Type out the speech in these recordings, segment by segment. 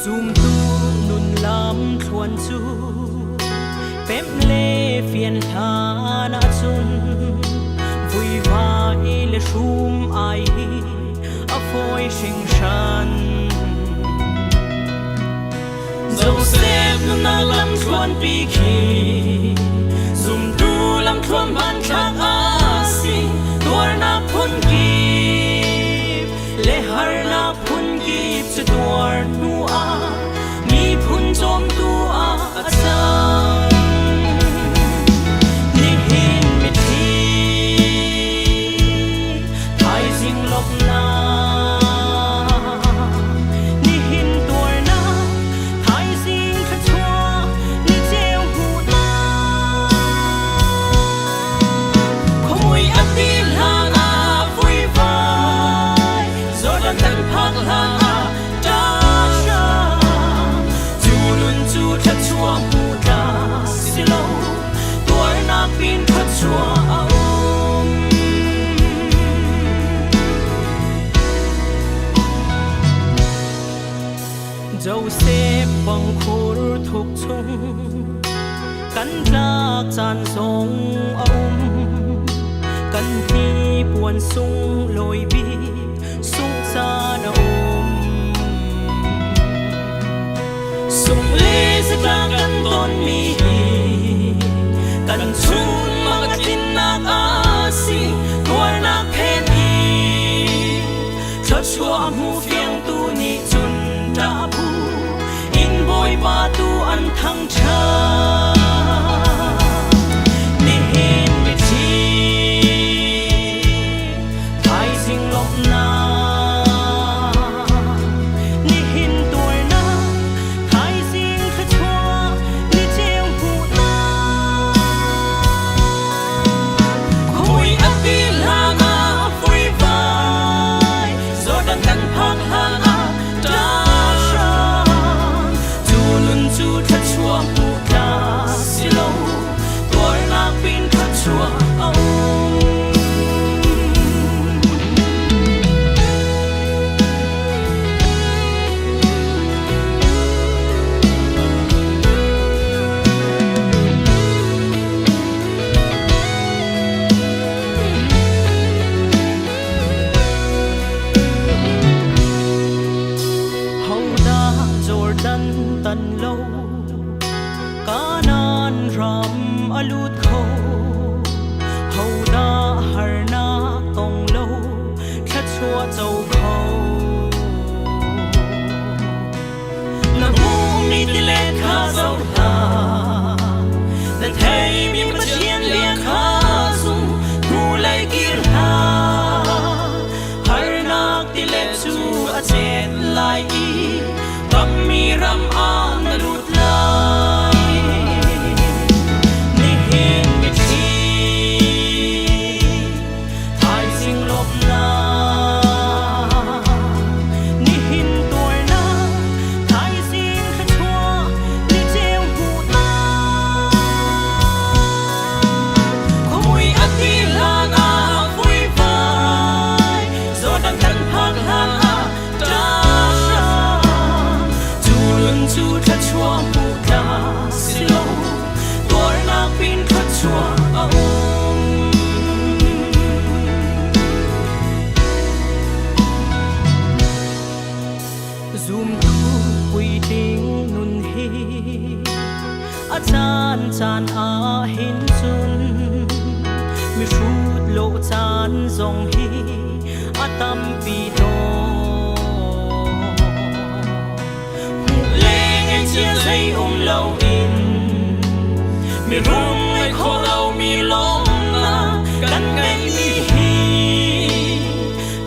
Zumtu nun lam thluan cu pemh le fian hlan ahcun vuivai le hrum ai hi a fawi hringhran. Joseph nunnak lamthluanpi khi zumtu lamthluan hmanthlak a si. Tuarnak phunkip le harnak phunkip cu tuar hnu ah miphun cawmtu ah a cang. Nihin mitthli thaizing lawmhnak nihin tuarnak thaizing thluachuah ni ceu hmuhnak khuamui a ti hlan ah vuivai Jordan kan phak hlan ah ṭahra cu nun cu thluachuah hmu tla si lo tuarnak pin thluachuah a um. Joseph bangkhur thuk chung kan tlak caan zong a um kan hni puan sung lawi bi sung caan a um sung le zatla kan ton mi hi kan chung mang a tlinnak a si tuarnak phen i thluachuah hmu fiangtu nih cun ṭah phu in Bawipa tu an thangṭhat. Nihin mithi thaizing lawmhnak nihin tuarnak thaizing thluachuah ni ceu hmuhnak Khui a ti hlan ah vuivai Jordan kan phak hlan ah ṭahhrang cu nun cu thluachuah hmuh tla si lo tuarnak pin thluachuah a um. Hodah Jordan tan lo Kanaan ram a lut kho Hodah harnak tong lo thluachuah co kho Na hmuhmi tilet kha zoh hlah na theimi Pathian bia kha zum hnulei kir hlah harnak tilet cu a chet lai i kammi ram ah na lut lai nihin mitthli thaizing lawmhnak nihin tuarnak thaizing thluachuah ni ceu hmuhnak khuamui a ti hlan ah vuivai Jordan kan phak hlan ah ṭahhrang cu nun cu thluachuah hmuh tla si lo tuarnak pin thluachuah a um. Zumtu puitling nun hi a caan caan ah hin cun mihrut lo caan zong hi a tampi tawn. Hmuh le ngaihchia zei um loin mirum ngai khawh lomi lawmnak kan ngeihmi hi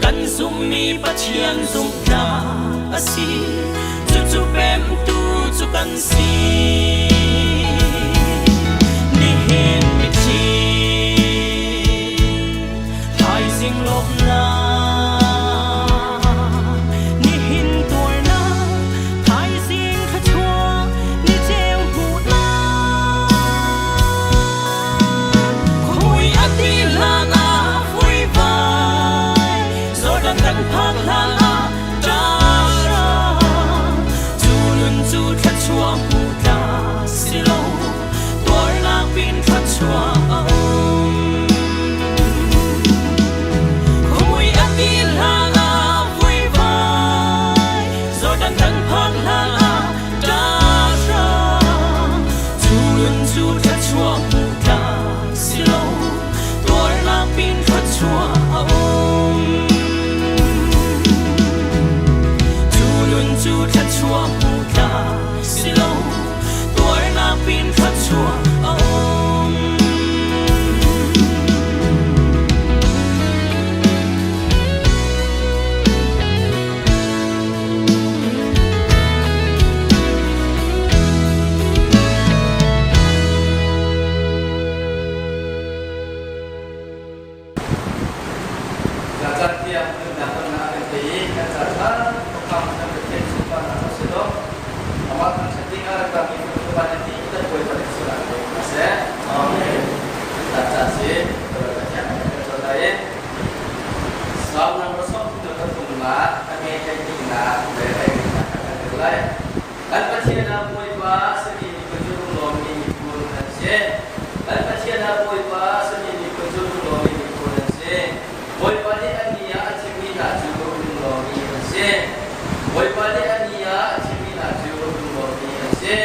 kan zumhmi Pathian zumhnak a si cucu pemtu cu kan si nihin mithi thaizing lawmhnak nihin tuarnak thaizing thluachuah ni ceu hmuhnak khui a ti hlan ah vuivai Jordan kan phak hlan ah ṭahhrang cu Ka caan tiang nunnak damnak a kan pe i kan ca ṭha tuk kan Pathian sunparnak cu si lo. Amah thangṭhat ding ah rak rami Bawipa nih ti kan Bawipa nih sualnak pe hna seh. Amen. Ta ca si Pathian kan cawn lai i Psalm number 33 a nge hleihnih le hleihnak kan rel lai. Kan Pathian ah Bawipa a simi miphun cu lunglawmmi miphun an si. Kan Pathian ah Bawipa a simi miphun cu lunglawmmi miphun an si. Bawipa nih a ni ah a thimmi hna cu lunglawmmi an si. Bawipa nih a ni ah a thimmi hna cu lunglawmmi an si.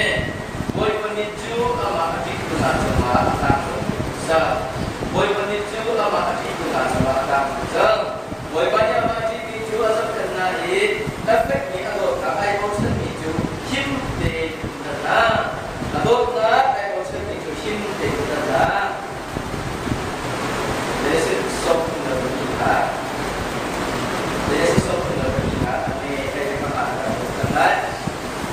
Bawipa mit cu amah a ṭihtu hna cungah a tlang zungzal. Bawipa mit cu amah a ṭihtu hna cungah a tlang zungzal. Bawipa nih amah a ṭihmi cu a zohkhenh hna i a fekmi a dawtnak ai bochanmi cu him tein a hna. A dawtnak ai bochanmi cu him tein a hna.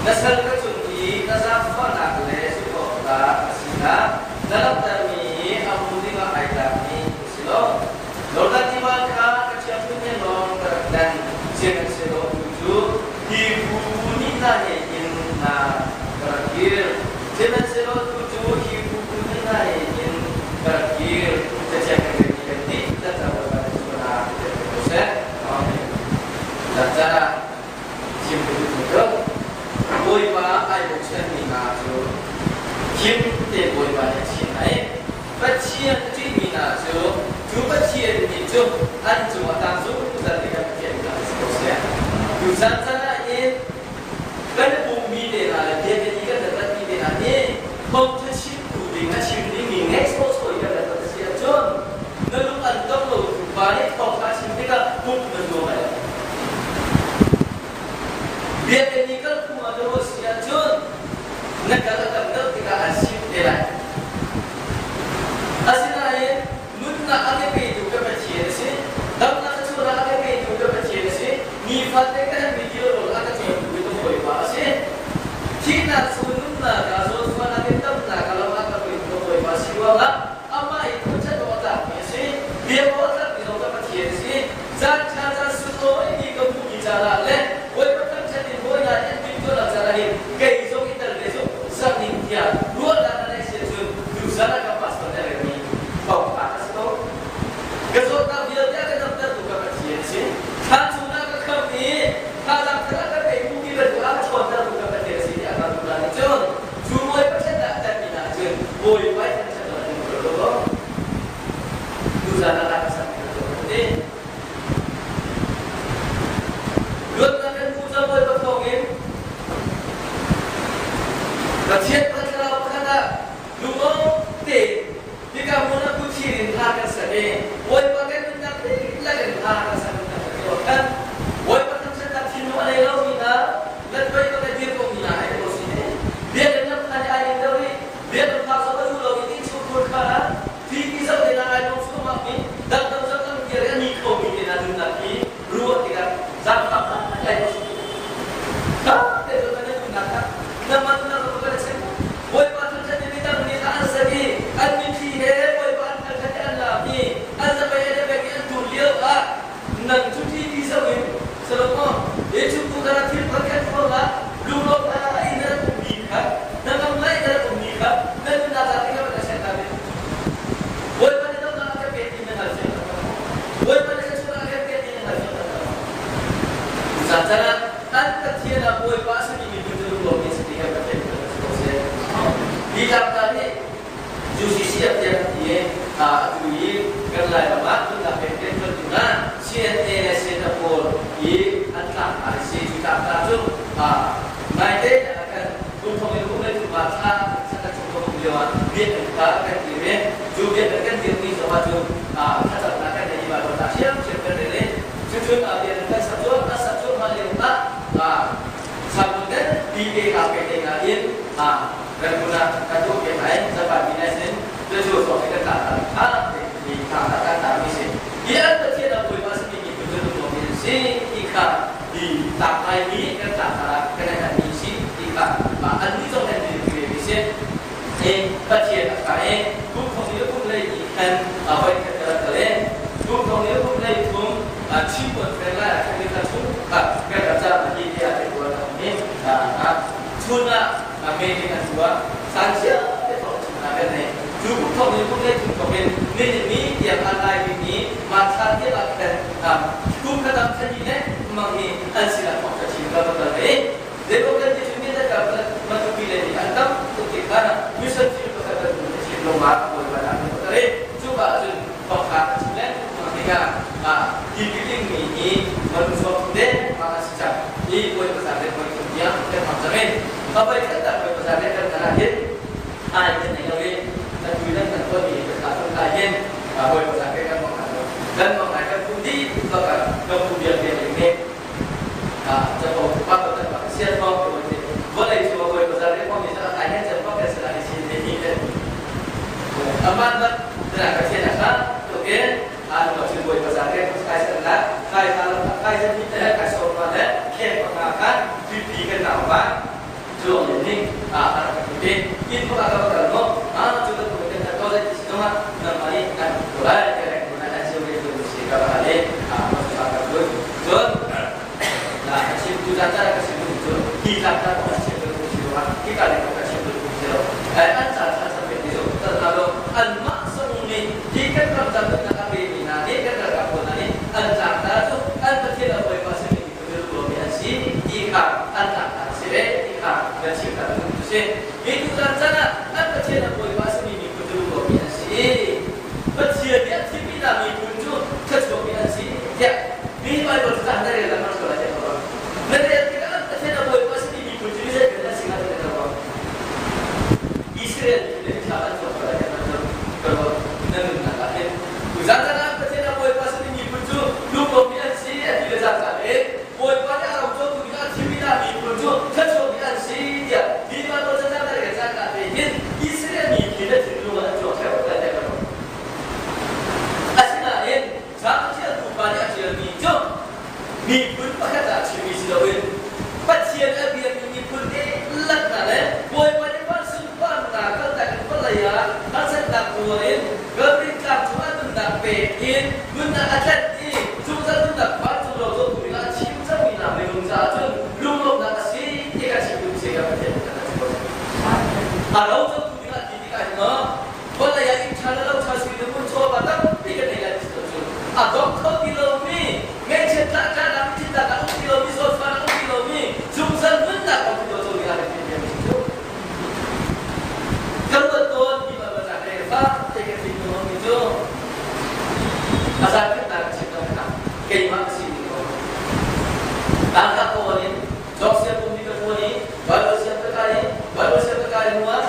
Na sal ka cung i na zaangfahnak le zumhawktlak a sinak na langhtermi hi a hmu dingah ai tlakmi ka si lo. Jordan tiva kha ka ṭhiangṭhunh he lawng ka rak dan, sihmanhsehlaw tu cu hi bu nih hna he hin na ka rak kir. Sihmanhsehlaw tu cu hi bu nih hna he hin ka rak kir. Cathiang kan relmi kan nih kan ca Bawipa nih sualnak kan ko seh. Amen. Caan ah chim ka duhmi cu Bawipa ai bochanmi hna cu him te Bawipa nih a chim ai. Pathian a ṭihmi hna cu cu Pathian nih cu an cungah tang zungzal ding ah Pathian nih a si ko seh. Tuchan chan ah hin kan pummi te hna le biakinn i kan ratmi te hna nih thawngṭha chimtu ding a chim dingmi ngeih sawhsawh i kan rat a si ahcun na lung an dong lo tu pa nih thawngṭha chim tikah pumh na zuam lai lo. Biakinn i kal phung ah na ruah si ahcun na kal a tam deuh tikah an sim te lai. Asinain nunnak a ka petu ka Pathian a si, damnak a chuahnak a ka petu ka Pathian a si, nifate ka herhmi thil rawl a ka cawmtu ka Bawipa a si. Thihnak chung nunnak ah zawnfuahnak in damnak a lam a ka petu ka Bawipa si ruangah amah i thangṭhat awk a tlakmi a si. Biak awk a tlakmi zong ka Pathian a si. Caan ṭha caan sunglawi ka hmuhmi caan ah le Bawipa thangṭhat in bawi hna nih an timhtuahnak caan ah hin kei zong i tel ve zung ning tiah ruahnak na neih si ahcun tuzan ah ka pastor nih a relmi thawngṭha a si ko. Ka zawtnak vialte a ka damtertu ka Pathian a si. Thlan chungah ka khamh i thazaang thar a ka petu ti bantuk a ka ṭhawntertu ka Pathian a si tiah ka ruah nih cun cu Bawipa ṭhatnak a telmi hna cun Bawipa i thangṭhat an um ko. Tuzan ah ka sak ti. Luatnak kan hmuh cang Bawipa thawngin Pathian thlarau pakhat ah lungawng tein hika hmun ah kuthin in hla kan sak i Bawipa kan nunnak dihlak in hla kan sak kan ti kan Bawipa thangṭhatnak thinlung a nei lomi hna latpei bak a dir komi hna ai ko si biakinn lam khan ai in do i biakinn phak zong a duh lo i innchungkhur kha Fiki zoh te hna lai lawng suahmah mi dangdang zoh kan kir i a ni khomi te hna nunnak hi ruah tikah zaangfak ngai ko si. Ka te cu kan nunnak kha nangmah nunnak zong kan chim. Bawipa thangṭhat i midang nih an sak i an mitthli he Bawipa an thangṭhat i an laam i an zapei an i bek i an tur lio ah nang cu ṭipi zoh in Solomon innchungkhur kha thil pakhat ruangah lunglawmhnak in na rak ummi kha na ngam ngai na rak ummi kha na nunnak ah tingam na ser hna Bawipa nih damnak a kan pek ti na hngal fiang taktak maw? Bawipa nih thluachuahnak a kan pek ti na hngal fiang taktak maw? Cucaah an Pathian ah Bawipa a simi miphun cu lunglawmmi a si ti kan Pathian kan si ko seh. Hi tlangta nih UCCF tiah kan ti i atu i kan Lairam ah nunnak pek rianṭuantu hna CNA le CNF pawl i an tlangtar a si. Cu tlangtar cu naite ah khan kum thong in kum le thum ah thla kan chung ka um lio ah biakinn kha kan dir i cu biakinn kan dirmi zong ah cun thlacamnak kan nei i Baibal ca ṭhiamṭhiam kan rel i cucun biakinn kan sak cu a sak cuahmah lio ah Sangput kan ti te ka pe te na in kan hmun ah kan tuah piak lai Japan mi nai sin cucu sawk kan ta ta tha te mi tha ta kan ta mi si hi an Pathian a bawipa si mi cu cu lung mi si ti kha di tak lai mi kan ta ta kan kan mi si ti kha an ni zong kan ti mi si e Pathian a ka e kum thong ni kum lei ni khan hoi khat ka le kum thong ni kum lei thum. Chin conference lai ah khan kha chung kan rak ca hi tiah te tuah na mi chun ah meeting an tuah san cia te thong chim na kan nei cu kum thong in kum le thum thong in ni ni tiang an lai mi ni ma thla tiang ah khan kum khatam thani le mang hi an sinah thong ka chim ka ka le Democrat ti cu mi ka matupi le ni an tam tuk ti khan mission field pakhat kan ka chim lo ma ka bawi ba na ka cu ba cun thawngtha ka chim le tikah hi building mi hi manusok de ma a si cang i bawi pasal le bawi thum tiang kan hmang cang in a bai khat tak bawi pasal le kan kana hin ai kan nei lo i kan tui nan kan tuah mi ka tha tung kai hin bawi pasal ke kan mang kan mang ai kan pum di baka kan pum biak te ne capo pa ko kan pak sian mo ko te vawlei cu bawi pasal le mi sa ai hen chan pak kan sa ni chin te hi te aman bat na ka chen kha to ke an mo chin bawi pasal ke kai san la kai sa la kai san ni te kai so pa le khen pa ka kan pi pi kan na ba chu le ning a a ka ti in ko ka ka mo a chu ka ko kan to le ti so ma na mai kan ko la ke re ko na na siu ke tu si ka ba le a ma sa ka tu cun na chim tu za za ka chim tu cu hi tlak ta ko chim tu si lo hi ka le ko ka chim tu si lo ai an ca tha sa pe ti zo ta na lo an ma song ni hi kan ram ta tu na ka pe mi na ni kan ra ka ko na ni an ca ta cu an pathian a hoi pa se mi tu lo mi an si ti kha an ta ta si le ti kha kan chim ta tu tu si mi tu zan chan ah an pathian a hoi pa se mi mi tu lo mi an si Pathian nih a thimmi hna miphun cu thluachuak mi an si tiah mi Baibal cu na rel lengmang ko lai tiah na rel tikah Pathian a bawipa a simi miphun cu zeitin an si hnga ti na ruah. Israel miphun nih thla an cawk ko lai tiah ka ruah na nunnak ah hin. Tuzan ah Pathian a bawipa a simi miphun cu lunglawmmi an si a ti le cangka in Bawipa nih a ro cawtu ding ah a thimmi hna miphun cu thluachuak mi an si tiah mi Baibal cacang na rel cangka te hin Israel miphun le thinlung ah an cuang ṭheo lai tiah ka ruah. Asinain Caṭial pupa nih a ṭialmi cu miphun pakhat ah chimmi si loin Pathian a biami miphun dihlak hna le Bawipa nih van sunparnak kaltak in vawlei ah harsatnak tuar in Calvary tlang cungah nunnak pek in nunnak a tlanh i zungzal nunnak vancung ro cawtu dingah a chim cangmi hna minung caah cun lunglawmhnak a si ti kha chim duh seh ka Pathian nih a chim. A ro cawtu dingah ti tikah hin maw vawlei ah inn ṭha le lo ṭha si le hmun chawva tampi kan nei lai ti cu a dong kho ti lomi ngaihchiat tlahkahnak thihnak ah um ti lomi zawtfahnak um ti lomi zungzal nunnak kong ti lo ding ah kan ti cu kan ruat tawn mi bal bal le fa te kan ti mi cu a zan khatnak ka chim ka keimah ka si ni ko tangka kawl in Jok siam pum ni ka tuan i Bible siam ka kai i Bible siam ka kai hnu ah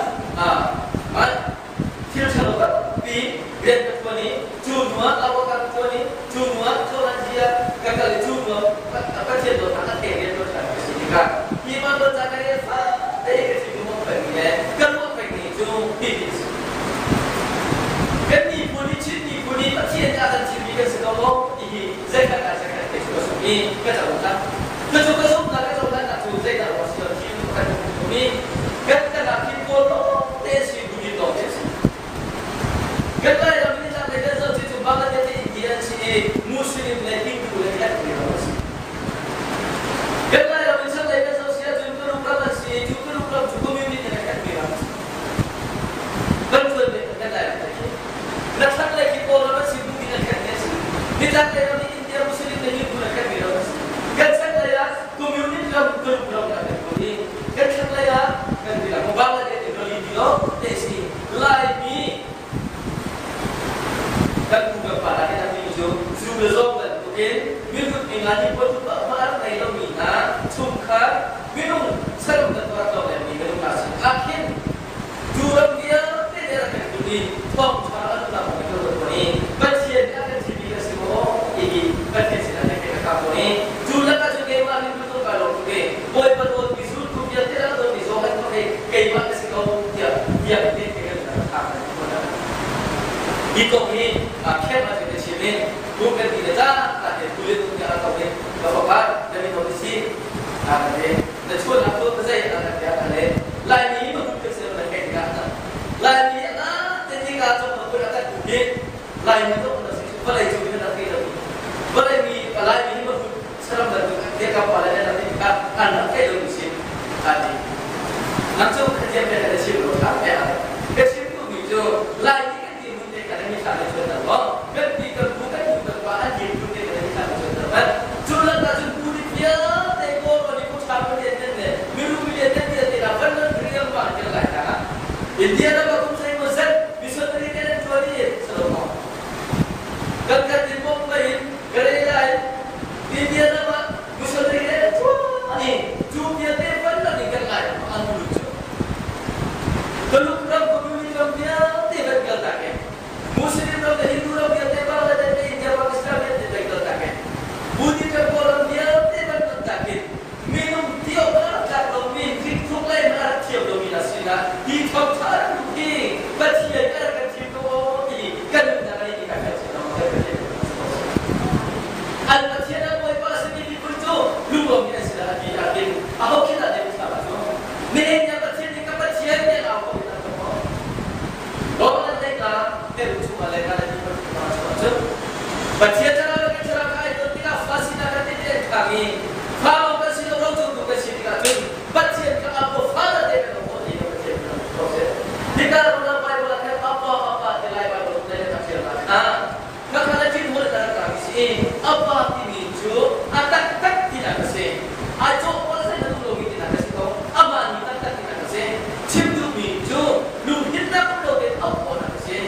thil ṭhalo tampi rian ka ṭuan i cu hnu ah abo ka ṭuan i cu hnu ah chawhlan zia ka kal i cu hnu ah Pathian dawtnak a thei rian ṭuan ṭhan ka si tikah hi Bible ca ka rel fate ka thinlung a pengmi le ka ruah pengmi cu hihi a si. Kan miphun hi Chin miphun hi Pathian nih a kan thimmi kan si ko maw ti hi zeikhat ah zeikhat te cu ka zumh i ka cohlan. Cucu ka zumhnak ka cohlannak cu zeidah ruah si lo thil pakhat ka hmu i kan tangah khin kawl lawngte si buddhist lawngte si. Kan Lairam in tlanglei kan zoh cu Bangladesh le India an si i Muslim le Hindu le Khat ram an si. Kan Lairam in chaklei kan zoh si ahcun Tuluk ram an si i cu Tuluk ram cu communist le Khat ram an si. Kan tuan ve kan Lairam te khi. Na thlanglei khi Kawlram an si Buddhist le Khat an si. Nitlaklei ram hi India Muslim le Hindu le Khat ram an si. Kan chaklei ah communist ram Tuluk ram kan tuan i kan thlanglei ah kan bilang Bangladesh in rali ti lo te si Laimi kan pu kan pa hna nih an timi cu zu le zawng bantukin mihrut mi hna hi puan ma a rak ngei lomi hna chungkhar minung saram kan tuar tlawng mi minung hna sin ah khin cu ram vialte nih rak kan tun i thawngṭha an lam kan ruat tawn i Pathian nih a kan thimmi kan si maw ti hi Pathian sinah kan ka kap tawn i cu lakah cun keimah nih tu ka lawm tuk i Bawipa dawtmi zultu vialte rak dawtmi zong an thawk i keimah ka si ko tiah tiah te kan rak Hi kong hi khem ah cun ka chim i kum kan ti le ca ta te tu le tu tiah rak i ka fapa na min ho si a kan ti na chuan ah tu zei a kan tiah kan le Laimi ma kan si na kai tikah Laimi a te tikah cong ma kun a kan hi Laimi to na si vawlei cung in na kai lo vawlei mi pala i fa lawng kan si lo, rocotu kan si tikah cun Pathian kha Abba Father te kan auh ti lo Pathian kan auh ko si. Hika ram la Bible ah khan Abba Papa ti lai Bible le kan ṭial la kha kha kha na ṭin hol na rak si i Abba timi cu a taktak tinak a si. Ai cawh pawl sai na duh lomi tinak a si ko. Amah ni taktak tinak a si. Chim duhmi cu lungthinnak um lo tein auh khawhnak a si.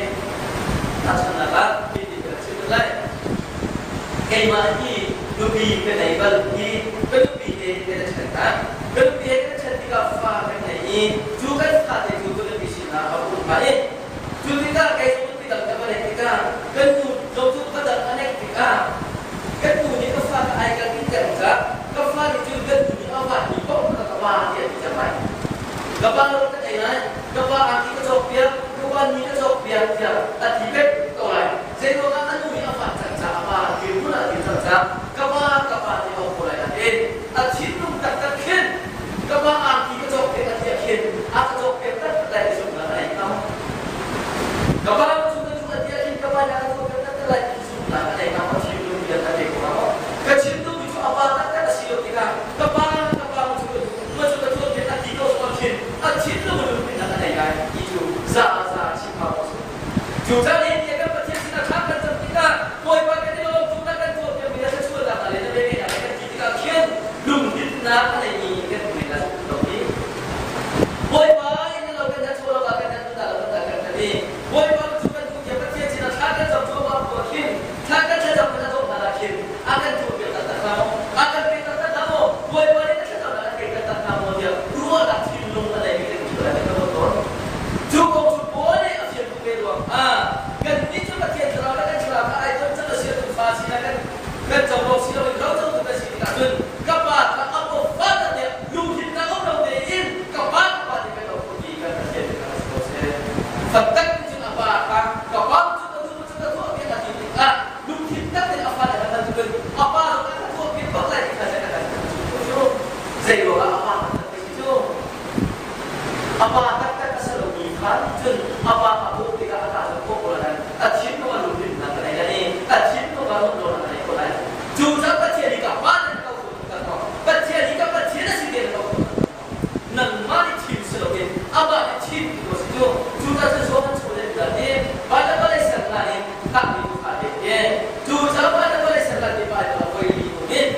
Tahchunhnak ah hitin ka chim lai. Keimah hi nupi ka nei bal i ka nupi he kan i ṭhen hna. Ka nupi he kan i ṭhen tikah fa kan ngei i cu kan fate cu ka nupi sinah a um hna i cu tikah kei zong nupi dang ka va neih tikah kan nu zong cu va dang a neih tikah kan nu nih ka fa ka ai kan in kan cah ka fa nih cun kan nu nih a vanmi paoh kha ka pa tiah a ti cang lai. Ka pa lo ka ei lai, ka pa angki ka cawkpiak, ka pa ni ka cawkpiak tiah a ti pek ko lai. Zeiruangah a nu nih a fah cang caah a pa dirhmun ah a dir cang caah ka pa ka pa ti a ko lai nain a thinlung taktak khin ka pa angki ka cawkpiak a ti ah khin a ka cawkpiak taktak lai ti zumhnak a nei hnga. Ka pa cu ka cu a ti ah khin ka pa nih a ka cawkpiak taktak lai ti zumhnak a nei hnga maw thinlung bia a pe ko hnga maw? Ka chim duhmi cu a pa taktak a si lo tikah ka pa ka pa cu ka duh ma cu ka tuah a ti ko zong khin a thinlung lungthinnak a nei lai ti cu za za chim hau a si. Cucaah nihin kan Pathian sinah thla kan cam tikah Bawipa kan i lawm tuk na kan tuahpiakmi na thluachuahnak le na velngeihnak le kan ti tikah khin lungthinnak a neimi kan um la lo hi. Bawipa in lo kan na chuah lo kan nan na lo kan kan kan i Bawipa cu kan duh tiah Pathian sinah thla kan cam cuahmah bu ah khin thla kan thlacam kan dawh hna ah khin a kan tuahpiak taktak hna maw? A kan pe taktak hna maw? Bawipa nih na thlacamnak an pe taktak hna maw tiah ruahnak thinlung a neimi kan um lai kan tawn. Cu kong cu Paul nih a fian tuk ve ruang ah kannih cu Pathian thlarau le kan thlarau kha ai ton cang a si ahcun fa sinah kan kan co lo si loin ro cotu kan si tikah cun ka pa kha a fa tiah lungthinnak um lo tein ka pa ka pa ti kan lo ti kan Pathian kha a si ko seh. Faktak cun a pa kha ka pa cu ka nu cu ka tuah piak a ti tikah lungthin tak in a fale a hal cun a pa zong a ka tuah piak bak lai ti kha zei a kan cu zei ruangah a pa kan si cu A pa taktak a si lomi kha nih cun a pa a bawh tikah a ka cu khawh ko lai. A thinlung a lungrinnak a nei lai i a thinlung a lungrawhnak a nei ko lai. Cu caah Pathian hi ka pa nan ko ka ko. Pathian hi ka Pathian a si ti nan ko. Nangmah nih thim si loin amah nih thim ti ko si cu. Cu caah cun Johan chung le dan nih Barnabas le Sarna in thahmi tu kha te ke. Cu caah Barnabas le Sarna ti pa i voi li in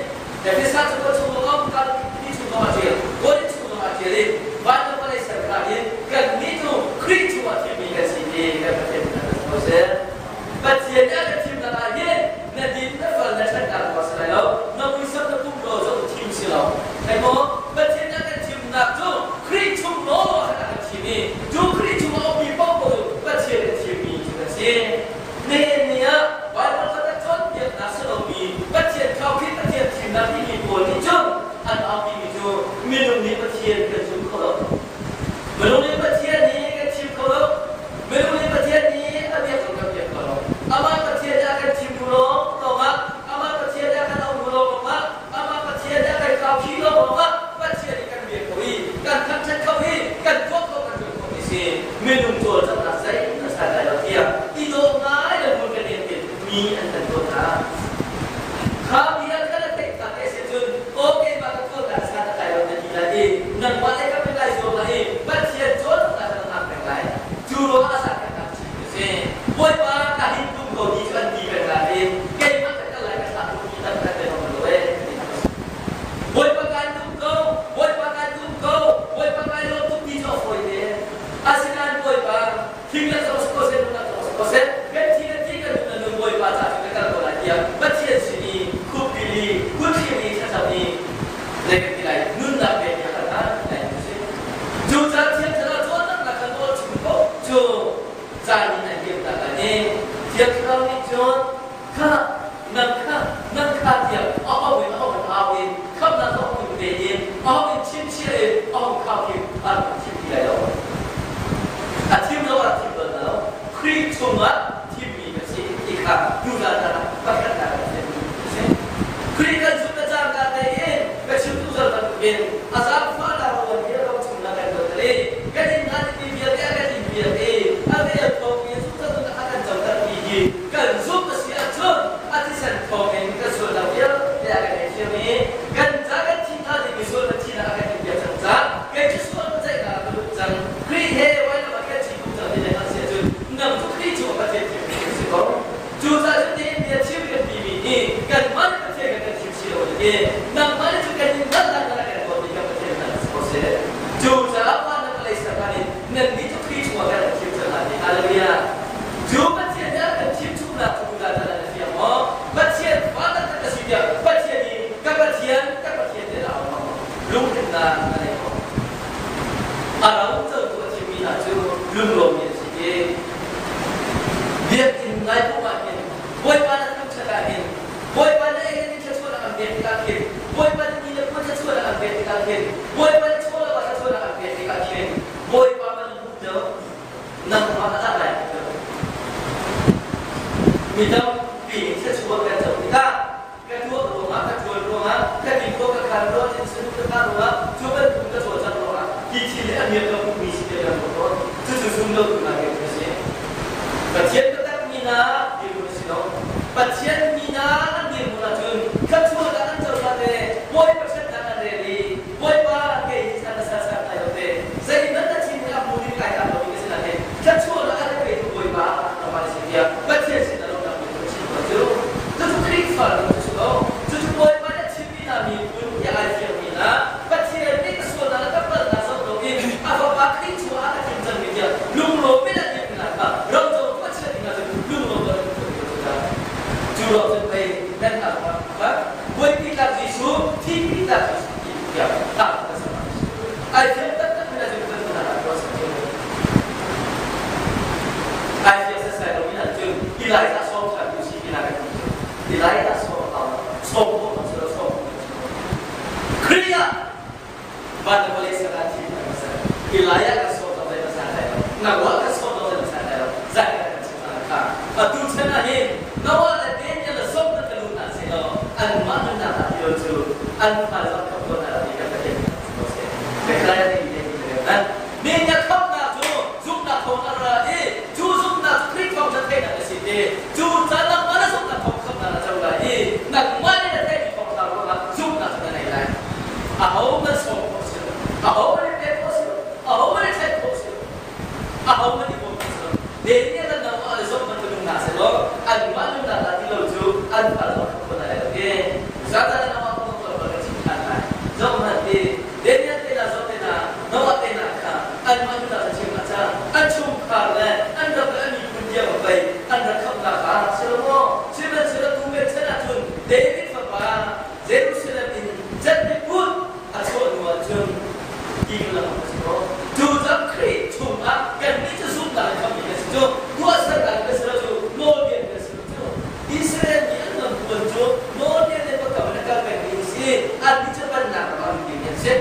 Efesa cu ka chung zong kal ti chung zong a ṭial, Korin chung zong a ṭial i vanlawng vawlei ser hlan in kannih cu Khrih chungah thimmi kan si ti kan Pathian nih kan ko seh. Pathian nih a kan thimnak ah hin na din na fal na ṭhatnak ruang si lai lo, na muisam na pumraw zong thim si lo. Thei maw? Pathian nih a kan thimnak cu Khrih chung law khan a kan thim i cu Khrih chungah a ummi paoh cu Pathian nih thimmi cu kan si. Nihin ni ah Baibal kha kan cawnpiaknak si lomi Pathian khaukhih Pathian thimnak timi pawl nih cun an aupimi cu minung nih Pathian kan zum kho lo. Minung nih Pathian nih kan thim kho lo. Minung nih Pathian nih a biak zong kan biak kho lo. Amah Pathian nih a kan thim hnu lawng lawngah, amah Pathian nih a kan auh hnu lawng lawngah, amah Pathian nih a kan khaukhih lawng lawngah Pathian nih kan biak kho i kan thangṭhat kho i kan tuah kho kan tuan kho mi si. Minung cawlcanghnak zeihmanh a san lai lo tiah i dawh ngai le hmun kan in mi an kan tuah hna. Kha bia kha na theih tak te si cun aw keimah ka tuahnak a san a tlai lo na ti lai i nangmah le ka lai zuam lai i Pathian cawlcanghnak kha na hngak peng lai. Cu ruangah a san kan hngak chin ti si. Bawipa ka hin tum ko ti cu an ti peng lai i keimah ka kal lai ka thlah tuk ti tak kan pe lo e. Bawipa kai tum ko, Bawipa kai tum ko, Bawipa kai lawm tuk ti cu a fawi te. Asinain Bawipa, thing le zong si ko seh, nunnak zong si ko seh, kan thi le thi kan nun na nun Bawipa caah cun ka kal ko lai tiah Pathian sin i khupbil i kutthlir i thlacam i zei kan ti lai nunnak pek i a kan hal lai ti si. Cu caan Thiang Thlarau cawnnak kha nawl chung ko cu caan in an dirter lai i Thiang Thlarau nih cun kha nang kha nang kha tiah a hong in a hong in au in khamnak a hong in pe in a hong in chimchia in a hong khau khi a rak thim ti lai lo. A thim lo a thim bal lo. Khrih chungah thimmi kan si ti kha tuzan ah pakhatnak kan thim si. Khrih kan zumh na cangka tein ka chim tu zal bantukin a zaangfahnak rawn hi ro chungah kan tuan i kan in ngan mi vialte a kan in vialte a vel thawng in zumhcatun a kan coter mi hi kan zumh a si ahcun a thisen thawngin kan sualnak vialte a kan ngaihthiam i i kan ca kan thi hna ding mi sual kan thinak a kan inpiak cang caah kei cu sual ceihnak ah ka lut cang. Khrih he vailam ah kan thi kum cang ti le hngalh si ahcun nang cu Khrih cungah Pathian thim mi kan si ko. Cucaah cun nihin bia chim kan timi hi kanmah nih Pathian kan kan thim si lo ti nangmah nih cun kan in hngalh dan kan tuahmi kan Pathian hna si ko seh. Cucaah mah na vawlei sernak in nannih cu Khrih chungah kan thim cang lai ti. Hallelujah. Cu Pathian nih a kan thim chungnak cu dah dah na fiang maw? Pathian fa taktak ka si tiah Pathian i ka Pathian ka Pathian tiah dah au lungthinnak na nei maw? A ro cotu a thimmi hna cu lunglawmmi an si i biakinn ngai pum ah hin Bawipa na thangṭhat ah hin Bawipa na ei na thluachuahnak an pek tikah khin Bawipa na ti le puan thluachuahnak an pek tikah khin Bawipa na chaw le va thluachuahnak an pek tikah khin Bawipa man hmuh deuh nangmah a dah lai deuh. Mi tampi nih thluachuah kan co tikah ka tuah ruangah ka ṭuan ruangah ka ti khawh ka khan ruangah thil sanu ka khan ruangah cu bantuk ka cawlcangh ruangah hi thil hi a miak ka hmuhmi si tiah kan ruah tawn. Cucu zum lo tu hna kan si. Pathian biatak mi hna dirhmun a si lo. Pathian mi hna an dirhmun ahcun thluachuahnak an cohlan le Bawipa ṭhatnak an rel i Bawipa kei hi chan na sal lai lo te zeihmanh na thin a hmu ding kai tlak lomi ka si nain thluachuahnak a kan petu Bawipa nangmah na si tiah Pathian sin a lawmhnak mi cu chim ko cu. Cucu Khrihfa nih cu si lo. Cucu Bawipa nih a chimmi hna miphun tiah ai fiangmi hna Pathian nih ka sualnak le ka palhnak zoh loin a fapa Khrih chungah a ka thim cangmi tiah lunglawm in a timi hna kha ro co a chiah ding ahcun lunglawm lo in tuah ding cu cu ruang cun pei nan hna kha buaipi tlak Jesuh thihpi tlak Jesuh ti tiah hla kan sak ai fiang taktak mi ahcun kan hna tuah sak cu ai fiang setsai lo mi ahcun Elijah sawm ṭhan tu si ti na kan ti cu Elijah sawm a hau sawm khawh ma si lo sawm Khrih ah van le vawlei ser ah thim kan ser Elijah kan sawm zong zei san lai lo Noah kan sawm zong zei san lai lo zai kan kan chim hna kha atu chan ah hin Noah le Daniel le sawm kan lu hna seh law anmah nunnak ah ti cu an fa zong khamh ko hna ti kan Pathian ko seh Zechariah nih nih mi na khamhnak cu zumhnak thawng a ra i cu zumhnak cu Khrih thawng can theihnak a si ti cu caan nangmah na zumhnak thawng khamhnak na co lai i nangmah nih na theihmi thawngṭha ruangah zumhnak cu na nei lai. Aho man sawm khawh si lo, aho man i pek khawh si lo, aho man i ṭhen khawh si lo, aho man i bawm khawh si lo. Daniel le Noah le Job bantuk nunnak si law anmah nunnak dah ti lo cu an fal zong khamh khawh hna lai lo i Zatan le Noah kong kong kan chim ṭhan lai. Job hmanh hi Daniel te hna Job te hna Noah te hna kha anmah nunnak cu chim ah cang an chungkhar le an ram le an miphun tiang pei an rak khamhnak kha si lo maw? Sihmanhsehlaw tu pekchanh ahcun David fapa Jerusalem in Cenhmiput a chuah hnu ahcun ti kan lam a si ko. Cu cang Khrih chungah kannih cu zumhnak in khamhmi kan si cu, tuahsernak in kan si lo cu, nawlbia in kan si lo cu. Israel mi an lamtluan cu nawlbia le biakam in a kal pengmi an si. Annih cu pennak ram ah lut dingmi an si.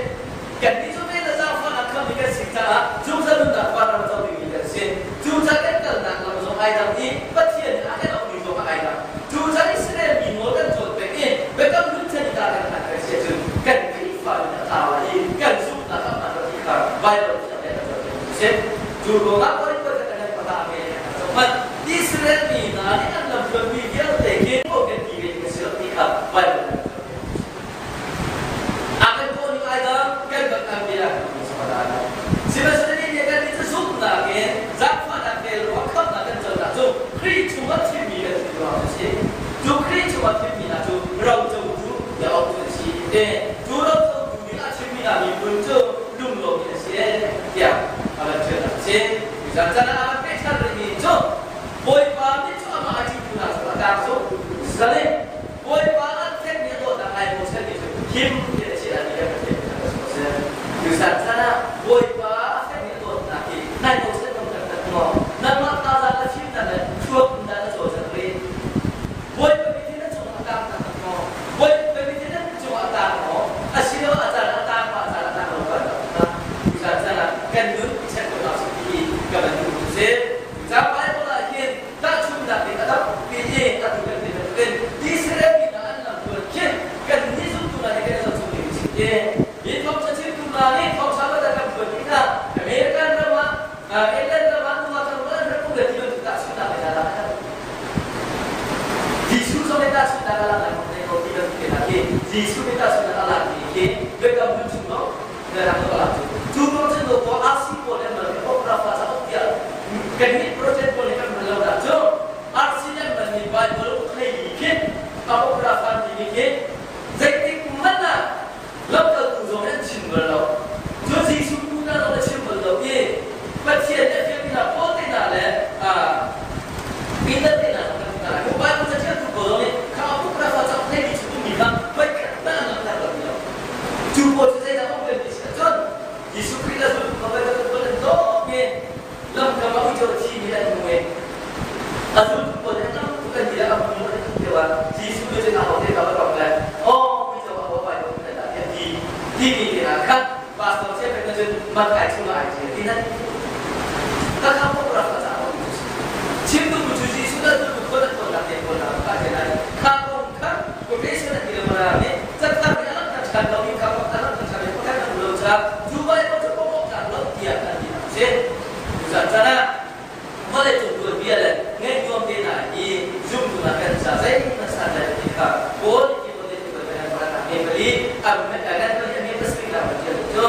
Kannih cu vel le zaangfahnak khamhmi kan si caah zungzal nunnak vanram co dingmi kan si. Cucaah kan kalnak lam zong ai dang i Pathian nih a kan auhmi zong ai dang. Cucaah Israel mi nawl kan cawn peng i biakam hlun chan i dah kan hman peng si ahcun kan Khrihfa nun a tlau lai i kan zumhnak a hmaan lo ti kha Baibal thiang nih a kan cawnpiak a si. Cu ruangah Korinth kan kan pahra nge kan zoh hmanh. Israel mi hna nih an lamhruanmi vialte khi kan ti ve ding a si lo ti kha Baibal nih a kan cawnpiak. A kan kawhning ai dang, kan bak ang bia kan sawadai. Sihmanhsehlaw nih kan nih cu zumhnak in zaangfahnak vel ruang khamhnak kan conak cu Khrih chungah thimmi kan si ruang a si. Cu Khrih chungah thimmi hna cu rocotu bia awk cu an si. Te cu rocotu ding a thimmi hna miphun cu lunglawmmi an si tiah a van ṭialnak a si. Tuzan caan ah a van pehṭhan rihmi cu Bawipa mit cu amah a ṭihtu hna cu a tlang cu zaleh Bawipa an thekmi a dawtnak ai bochanmi cu him ti a chiah mi kan Pathian kan si seh. Tuzan chan ah Bawipa a thekmi a dawtnak hi nai bochan ngam taktak maw? Nangmah thazaang na fimnak le thluak in dah na cawlcangh rih? Bawipa mithin na cungah a tang taktak maw? Bawipa mithin na cungah a tang maw? Asiloah a caan a tang ma a caan a tang lo kan rak Tuzan chan ah kan nun i check ko hna usih ti hi ka van duh cu si. Cucaah Bible ah hin tahchunhnak nih a tampi i atu kan ti bantukin Israel mi hna an lamhrual khi kannih zumtu hna nih kan i zohchung ding a si ti. Hi thawngṭha chimtu hna nih thawngṭha bat an kan hruai tikah American ram ah England ram ah nungak ram ah an rak um le ti bantuk tahchunhnak in a lak a Jesuh zong nih tahchunhnak a lak lengmang te ko ti bantuk te hna khi. Jesuh nih tahchunhnak a lakmi khi biakam hlun chung maw na rak a lak cu. Cu kong cu no pawl RC pawl nih an hman Apocrypha cauk tiah kannih Protestant pawl nih kan hman lo dah cu RC nih an hmanmi Bible hleili khi Apocrypha timi khi zeitik hmanh ah lamkaltu zong nih an chim bal lo. Cu Jesuh tu hna zong an chim bal lo i Pathian nih a fialmi hna Paul te hna le Peter te hna zong kan hna. Bible caṭialtu pawl zong nih kha Apocrypha cauk hleili chung ummi kha voikhat hmanh an langhter lo ti lo. Cu pawl cu zeidah a um ti si ahcun Jesuh Khrih le zultu kha voikhat pawl an dawt i lamkam ah uico a thimi an hmu i a zultu pawl nih tam tuk an ti le a hmu an ti lio ah Jesuh nih cun ahote ka va tong le aw uico a haw pai ko nan dah tiah ti timi te ah khan pastor cheukhat nih cun Matthai chungah ai ṭial ti nan ka kha pawk rak ka caah chim duhmi cu Jesuh le zultu pawl an tonnak te pawl hna kha ti lai kha kong kha quotation an ti le mara nih cathar nih a langhter ṭhan lo i kha kong a langhter ṭhan i pakhat an um lo caah cu Bible cu pawk awk tlak lo tiah an ti a si. Tuzan caan ah vawleicung tuanbia le ngaihnuam te hna hi zumtu hna kan ca zeihmanh san lai lo ti kha Paul nih Timote cu kan pakhat ah me pali a ngan pali a me pasarih nak a ṭial cu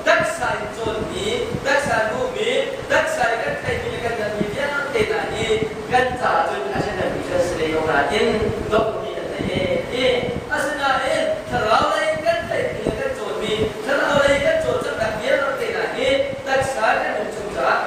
taksa in cawnmi taksa hmuhmi taksa i kan theihmi le kan hngalhmi vialte hna hi kan caah cun a ṭhahnemmi kan si lei ko nain donghmi an nei ti. Asinain thlarau lei kan theihmi le kan cawnmi thlarau lei kan cawlcanghnak vialte hna hi taksa kan nun chung caah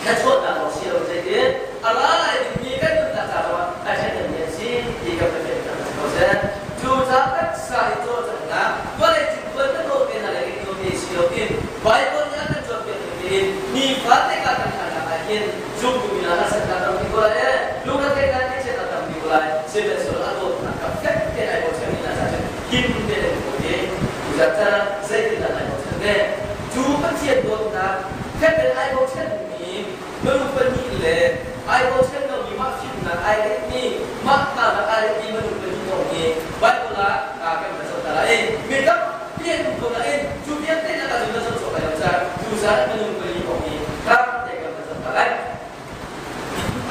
thluachuahnak lawng si lo zeitin a ra lai dingmi kan nunnak ca zongah a ṭhahnemmi an si ti kan Pathian kan si ko seh. Cucaah taksa i cawlcanghnak vawleicung tuan kan dawt te hna le kan dawt te si loin Baibal nih a kan cawnpiak ning tein nifate ka kan hlannak ah hin zumtu mi hna harsatnak tampi ko lai ee lungretheihnak ngaihchiatnak tampi ko lai sihmanhsehlaw a dawtnak kha fek tein ai bochan mi hna caah cun him tein an um i tuzan caan ah zeitindah ai bochan ve cu Pathian dawtnak fek tein ai bochan mi minung pahnih le ai bochan lomi mah fimnak ai rehmi mah hngalhnak ai rehmi minung pahnih kong hi Bible ah kan van zoh ta lai mi tampi an um ko nain cu vialte lakah cun kan zoh cawk lai lo caah tuzan minung pali kong hi ṭha tein kan van zoh ta lai.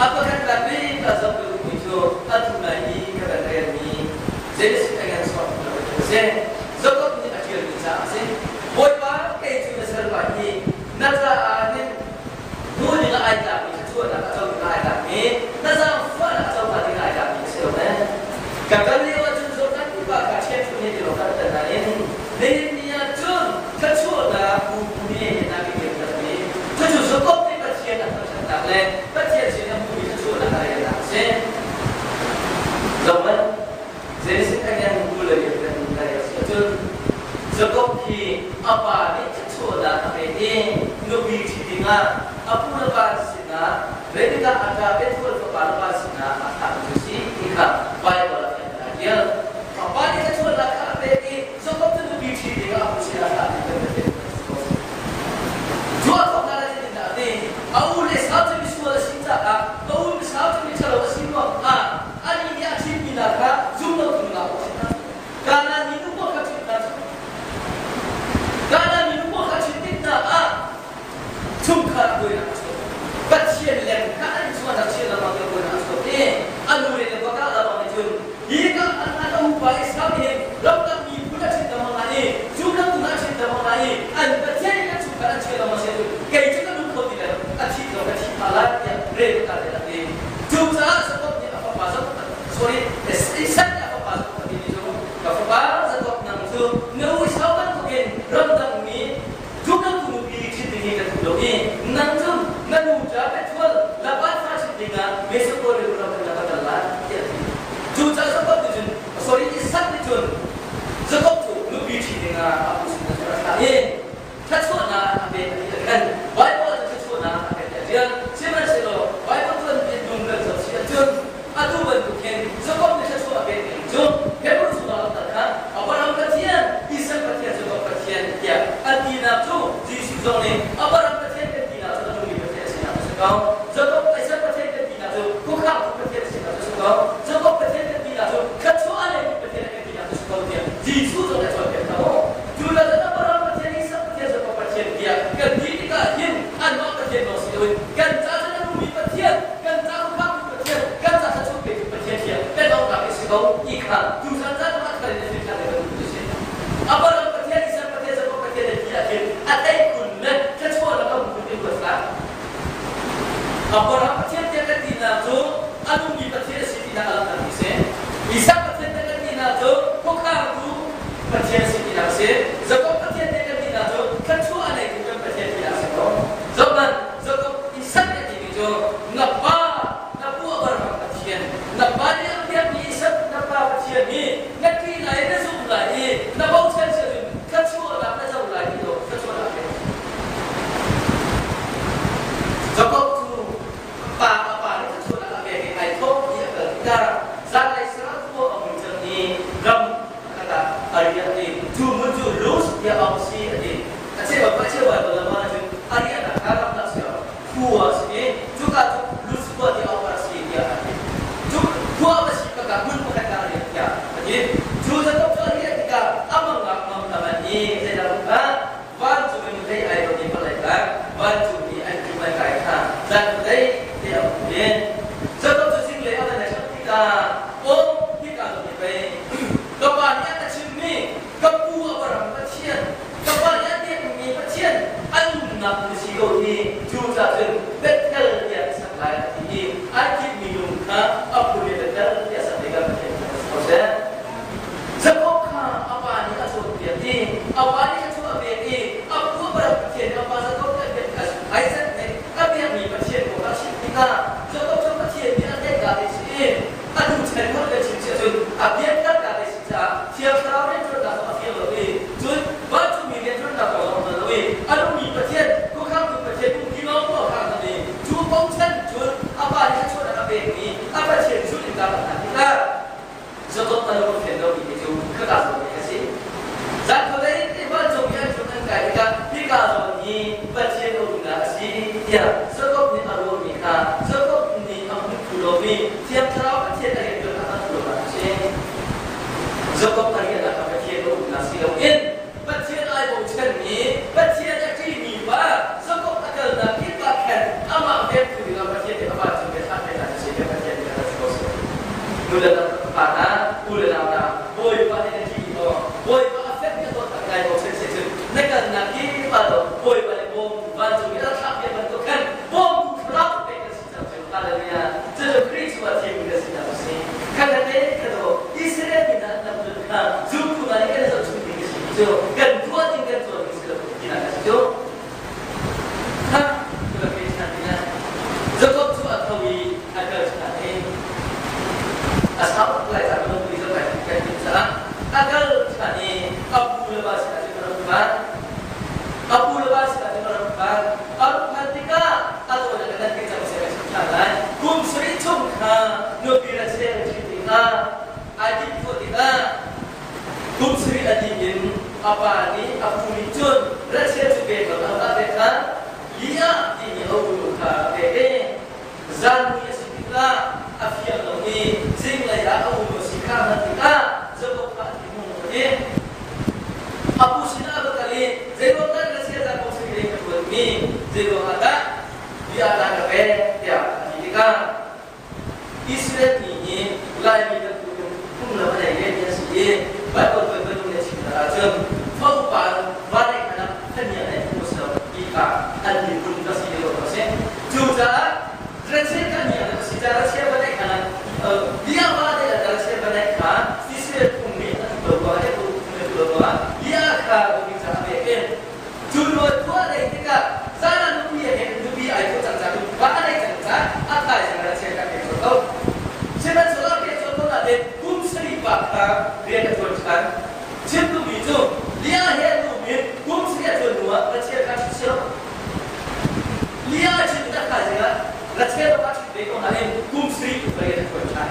A pakhatnak bik a zoh ka duhmi cu atu nai i ka kan relmi Genesis a ngan chuak lo a si. Jakob nih a ṭialmi ca a si. Bawipa kei cu na salpa hi na caah hin hnu ding ah ai tlakmi thluachuahnak a co ding ah ai tlakmi na zaangfahnak a co hnga ding ah ai tlakmi ka si lo ne. Ka kal lio ahcun Jordan tiva kha ṭhiangṭhunh he ti lo kan tan nain nihin ni ah cun thluachuahnak bu he na ka kirtermi cucu Jakob nih Pathian a thangṭhatnak le Pathian sin a hmuhmi thluachuahnak a relnak a si. Zohhmanh, Genesis a ngan 20 le kan na rel si ahcun Jakob hi a pa nih thluachuahnak a pek i nupi ṭhi dingah a pu le pa sinah Rebekah a ṭa Bethuel fapa le pa sinah a thlahmi cu si ti kha Baibal ah fiang a ṭial. A pa nih thluachuahnak kha a pek i Jakob cu nupi ṭhi dingah a pu sinah a thlahmi kan Pathian kan si ko. Cu a thawknak ah zeitindah a ti? A u le Esau cu misual a si caah ka u Esau cu miṭhalo a si ruangah anih nih a ṭhitmi hna kha zum lotu nungak awk a si hna. Kanaan minu pawl kha ṭhit hna cu. Kanaan minu pawl kha ṭhit tik hna ah chungkhar buainak a chuak. Pathian leng kha an chuahnak chin lengmang in buainak a chuak i a nu le le pa lawng nih cun hi ka an a upa Esau nih hin ramdang miphun a ṭhit lengmang hna i cu lamtu a ṭhit lengmang hna i an Pathian in an chungkhar an chia lengmang si ahcun kei cu ka nung kho ti lai lo a thih zong ka thi pah lai tiah Rebekah nih a ti. Cucaah Jakob nih a fapa Jakob sorry Isak nih a fapa Jakob a timi cu ka fapa Jakob nang cu na u Esau bantukin ramdang mi Cu kan nupi ṭhit ding hi kan duh lo i nang cu na nu ca Bethuel Laban fa ṭhit dingah Mesopotamia ram in na va kal lai tiah a ti. Cucaah Jakob nih cun sorry Isak nih cun Jakob cu nupi ṭhi dingah a pu sinah cun a thlah i thluachuahnak a pek a ti a khan Baibal cu thluachuahnak a pek tiah a ṭial. Sihmanhsehlaw Baibal tuanbia nung kan zoh si ahcun atu bantuk hin Jakob nih thluachuah a pek ning cu Hebrew chungah langhter kha Abraham Pathian, Isak Pathian, Jakob Pathian tiah an tinak cu Jesuh zong nih Abraham Pathian kan tinak cu a nungmi Pathian a sinak cu a si ko. Jakob Isak Pathian kan tinak cu khuakhangtu Pathian a sinak cu a si ko. Jakob Pathian kan tinak cu thluachuah a neimi Pathian kan tinak cu a si ko tiah Jesuh zong nih a cawnpiak hna maw? Cu le cun Abraham Pathian, Isak Pathian, Jakob Pathian tiah kan ti tikah hin anmah Pathian lawng si loin kan ca cun a nungmi Pathian, kan ca khuakhangtu Pathian, kan ca thluachuah petu Pathian tiah kan auhnak hi si ko ti kha tuzan caan ah thar in a fimthan kan duh. Abraham Pathian tiah kan tinak cu a nungmi Pathian a si tinak a langhtermi a si. Isak Pathian tiah kan tinak cu khuakhangtu Pathian a si tinak a si. Jakob Pathian tiah kan tinak cu thluachuah a neitu kan Pathian tinak a si ko. Zohhmanh, Jakob Isak nih a timi cu na pa na pu Abraham Pathian, na pa nih a biakmi Isak na pa Pathian nih na ṭih lai na zumh lai i na bochan si ahcun thluachuahnak na co lai ti lo thluachuahnak he. Jakob cu pa a pa nih thluachuahnak a pek i ai thawk i a kal tikah zanlei sarah khua a hung cang i ram pakhat ah a riak i cu hmun cu Luz tiah auh a si a ti. A cheu a cheu Baibal lam ahcun a riahnak kha ramlak si lo khua a si i cuka cu Luz khua tiah auh a si tiah a ti. Cu khua a si pakhat hmun pakhat ah a riak tiah a ti. Cu Jakob cu a riah tikah a mang ah mang tam an i zeidah kha vancung in hlei ai lomi palai kha vancung i an ṭum ai kai kha zan dei te a hmu i Jakob cu zinglei a van i ṭhangh tikah aw hika zawn hi pei ka pa nih a ka chimmi ka pu Abraham Pathian ka pa nih a biakmi Pathian an umnak na si ko hi cucaah cun Bethel tiah ka sak lai a ti i ai timhmi lung kha a phun i Bethel tiah sak tikah Pathian kha si ko seh. Jakob kha a pa nih a cawnpiak i a pa nih a cu a pek i a pu Abraham Pathian nih a pa Jakob nih a biak Isaac nih a biakmi Pathian kong a chimh tikah Jakob cu Pathian nih a tlaihka te si i a nu chan holh le chim si ahcun a biaknak te si caah Thiang Thlarau rianṭuannak zong a fiang lo i cun vancungmi rianṭuannak kong zong a hngal lo i a nungmi Pathian khuakhangtu Pathian umpi lawng maw kha a i cu bochan cun a pa nih a chuahnak a pekmi a Pathian zulh in kaa hna tikah Jakob a lung a fian lomi hi cu khaka zawn hi a si. Zan khuadei te vancung i an ṭhut an kai tikah hika zawn hi Pathian a umnak a si tiah Jakob nih a ruahmi kha Jakob nih a hmuh thlu lomi Thiang Thlarau Pathian a rianṭuannak a hmuh a si. Jakob a riannak kha Pathian a umnak si loin Pathian ai bochanmi, Pathian a ṭihmi pa Jakob a kalnak kip ah khan amah vengtu dingah Pathian nih a vancung in a pek a si tiah Pathian nih a rak ko si. Nu le pa hna, u le nau hna, Bawipa nih na ṭih maw? Bawipa a fek na dawt tak ngai bochan si cun na kalnak kip ah do Bawipa nih bawmtu vancung in a thlah piak bantuk khan bawmtu thlarau pek kan si cang cu. Hallelujah. Cucu Khrih cu a thimmi kan sinak a si. Khatkhatte ka do Israel mi hna an lam cun kha zumtu hna nih kan i zohchun ding a si cu kan tuah ding kan tuah ding si lo tinak a si cu. Kha ka ke chan ding Jacob cu a tho i a kal chan i a sau lai ca kan pi zo kai kan tin caah a kal chan i a pu le ba sinah cun a rak phan. A pu le ba sinah cun a rak phan. A rak phan tikah a dawt a kan ti cang seh ka chim ṭhan lai. Kum sarih chung kha nupi le chel a ṭhit tikah ai timh khawh tikah kum sarih a dih in a pa nih a pu nih cun Rachel cu pek lo a pek kha Leah timi a unu kha a pek i zan mui a si tikah a fiang lo i zinglei ah a unu a si kha a hngalh tikah Jakob kha a thinhung a i a pu sinah a va kal i zeiruang dah na chia kum sarih lei ka ṭuanmi zeiruang ah dah bia dah ka pek tiah a ti tikah Israel mi hi Laimi bantukin phunglam a nei vemi an si i Baibal tuanbia nih a chim hna ahcun fa upa va neih hmanh ah fahniang neih phung a si lo ti kha an miphun a si lio a si. Cucaah Rachel kha hniang a si caah Rachel va neih kha bia va neih ah Rachel va neih kha Israel phung nih a duh lo ruangah le phung nih a duh lo ruangah bia kha nupi caah a pek i cu rual khua a neih tikah zan ah nupi a he nupi ai thawh cang caah va a neih cang caah a thaizing Rachel kha pek colh ko. Sihmanhsehlaw a pek colh ko nain kum sarih pa kha rian a ṭuan ṭhan. Chim duhmi cu Leah he an um in kum sarih a ṭuan hnuah Rachel kha ṭhit silo. Leah a ṭhit in a thaizing ah Rachel a ṭhit ve ko nain kum sarih tu rian a ṭuan ṭhan.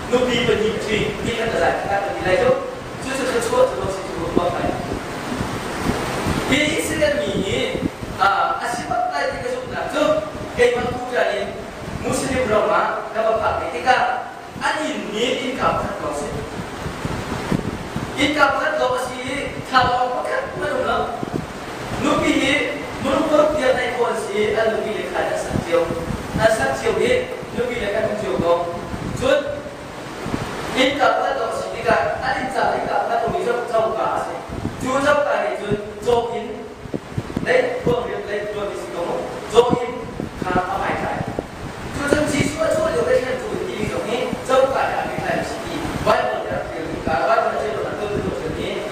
Nupi pahnih a ṭhi ti khan a zai kha kan ti lai cu. Cucu thluachuah cu a si cu ruah ngai. Hi Israel mi hi a si bak lai ti ka zumhnak cu keimah tutan in Muslim ram ah ka va phak ve tikah an inn nih innka pakhat lawng si. Innka pakhat lawng a si i thlalawng pakhat hmanh um lo. Nupi hi minung paruk tiang naih khawh an si i an nupi le khan an sak cio. An sak cio i nupi le khan um cio ko. Cun innka pakhat lawng a si tikah an inn caah innka pakhat um i coka a si. Cu coka nih cun caw inn lei thuam rian lei tuan si ko mu. Caw inn kha a hmai tlai.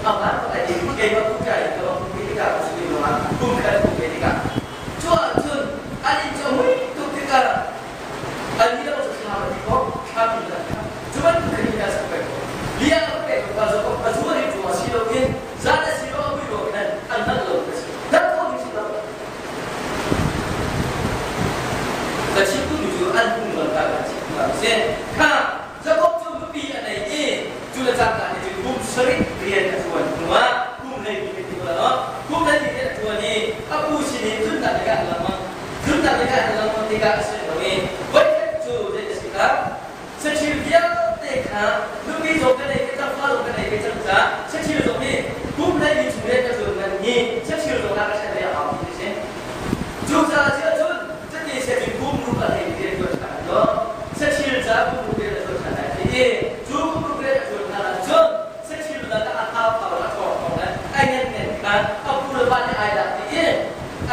Amah ka ai keimah kum kai ka bang kum tikah ka sui lo ah kum khat kum ve tikah cu ahcun an in cu mui tuk tikah an ni lo cu thla ti ko thla mi la cu bantuk khin ka sak pek ko bia ka pek ko ka zo ka zuar i tu si lo in zan a si lo a mui lo khan an hngalh lo ka si dan ko ni si lo ka chim tu cu an hung lo ka ka chim ka si kha Jakob cu nupi a nei i cu le cangka nih cun kum sarih rian a ṭuan hnuah kum hleihnih kan ti ko lai maw? Kum hleihnih rian a ṭuan i a pu sin in tlunnak lei ah an lengmang. Tlunnak lei ah an lengmang tikah a si lo i voikhat cu zei a si kha saṭhil vialte kha nupi zong ka nei ve cang, fa zong ka nei ve cang caah saṭhil zong nih kum 12 chung rian ka ṭuan ngan hi saṭhil zong ah ka ṭhen ve a hau ti a si. Cucaah cun Cuti sianginn kum ruk a hlei rian ṭuan ṭhan law saṭhil ca kum ruk rian a ṭuan ṭhan lai ti i cu kum ruk rian a ṭuan hlan ah cun saṭhil lakah a thau thau le a ṭhawng ṭhawng le a ngen ngen khan a pu le pa nih ai lak ti i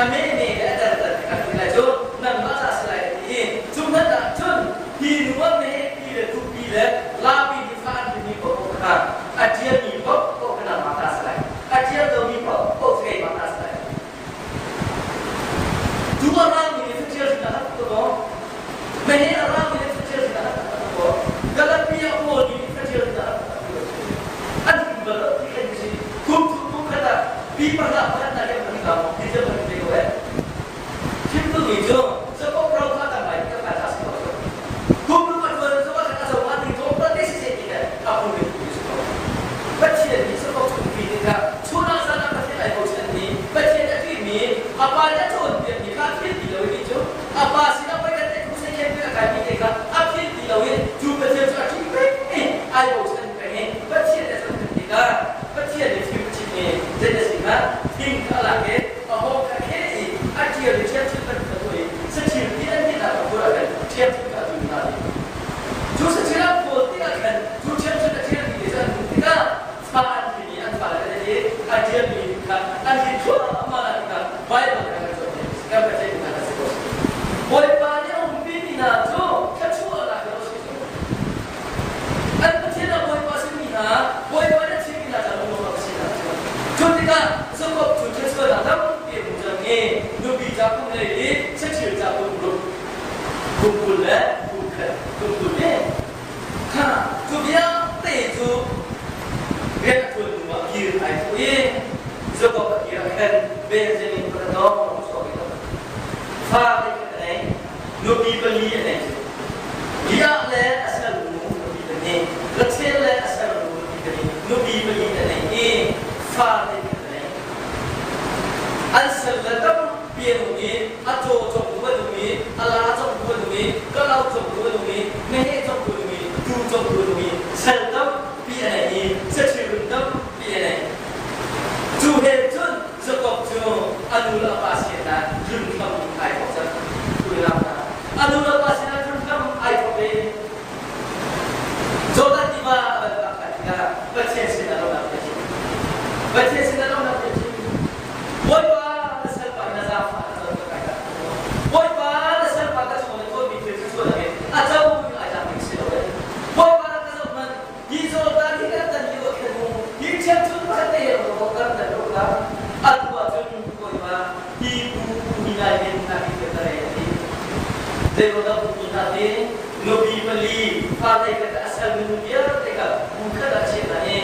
a me me le a der der khan ti lai cu nangmah ca si lai ti i cu hmanh ah cun hi nu ah meheh pi le tupi le laapi nih fa an hrinmi paohpaoh kha a ṭialmi paohpaoh kha nangmah ta si lai a ṭial lomi paohpaoh cu keimah ta si lai. Tu a rangmi nih faṭial hrin a hat tuk maw? Meheh a rangmi nih faṭial hrin a hat tuk maw? Galatia pawl nih faṭial hrin a hat tuk maw? An him bal lo ti kan si. Kum thum kum khat ah pi pakhat pakhat na kan hman maw? Ti cu kan ti ko eh. Thim tumi cu Jacob ro kha kan lai ka ka si ko. Kum lu ka tuan cu ka zo ma ti tlawm pa te si se ti kan a pum ni tu si ko. Pathian nih Jacob chung pi tikah chun ah zan ah Pathian ai bochan mi Pathian a ṭihmi a pa le a cawnpiakmi kha a philh ti lo i cu a pa sinah pei kan theih se khen a kaimi te kha a philh ti lo i cu Pathian cu a ṭih peng i ai bochan peng i Pathian le cun tikah Pathian nih thim a chim i zei na si kha thing kha a lak i a hawng kha a kheh i a ṭial i ṭhiamṭhiam kan kha tuah i saṭhil ti an ti hna ka ah khan ṭhiamṭhiam kha a tu hna ti cu saṭhil a phawl tikah khan cu ṭhiamṭhiam a ṭialmi te cu an hmuh tikah fa an hrin i an fale an i a ṭialmi kha an hrin thluahmah tikah Baibal kan kan cawnpiak kan Pathian hna kan si ko. Bawipa nih a umpimi hna cu thluachuahnak he si cu. An Pathian ah Bawipa simi hna, Bawipa nih a thimmi hna ca lungnuam a si hna cu. Cu tikah Jakob cu thluachuahnak tampi a hmu cang i nupi ca kum lei i saṭhil ca kum ruk, kum 20 le kum khat, kum 20 ne. Kha cu vialte cu rian a ṭuan hnu ah kir ai thawh i Jakob a kir ah khan Benjamin kha lawng a chuak i fa te khat a nei, nupi pali a nei. Leah le a salnu nupi pahnih, Rachel le a salnu nupi pahnih, nupi pali a nei i fa te khat a nei. An sal le tampi an um i a caw cawktu an um i a la cawktu an um i kalauk cawktu an um i meheh cawktu an um i tuu cawktu an um i sal tampi a nei i saṭhirun tampi a nei. Cu he cun Jakob cu a nu le a pa sinah tlunhram ai thawk cang. A nu le pa sinah tlunhram ai thawk i Jordan tiva a van phak lai tikah Pathian sinah lawmhnak bia chim. Pathian sinah lawmhnak bia chim. Bawipa na salpa na zaangfah na co ka kai dah. Bawipa na salpa ka chung na tuahmi thil cu chuah in a co in ai tlak ding si lo eh. Bawipa rak ka zoh hmanh. Hi Jordan hi kan tan lio khan mu. Hi ṭhiamchun pakhat te he ro kan tan lo ka. Atu ahcun Bawipa hi pu pu hi nai hin na ki ka re ti. Zeiruangah pu pu hna ti nupi pali fa hlei khat a sal minung vialte kha bu khat ah chiah hna i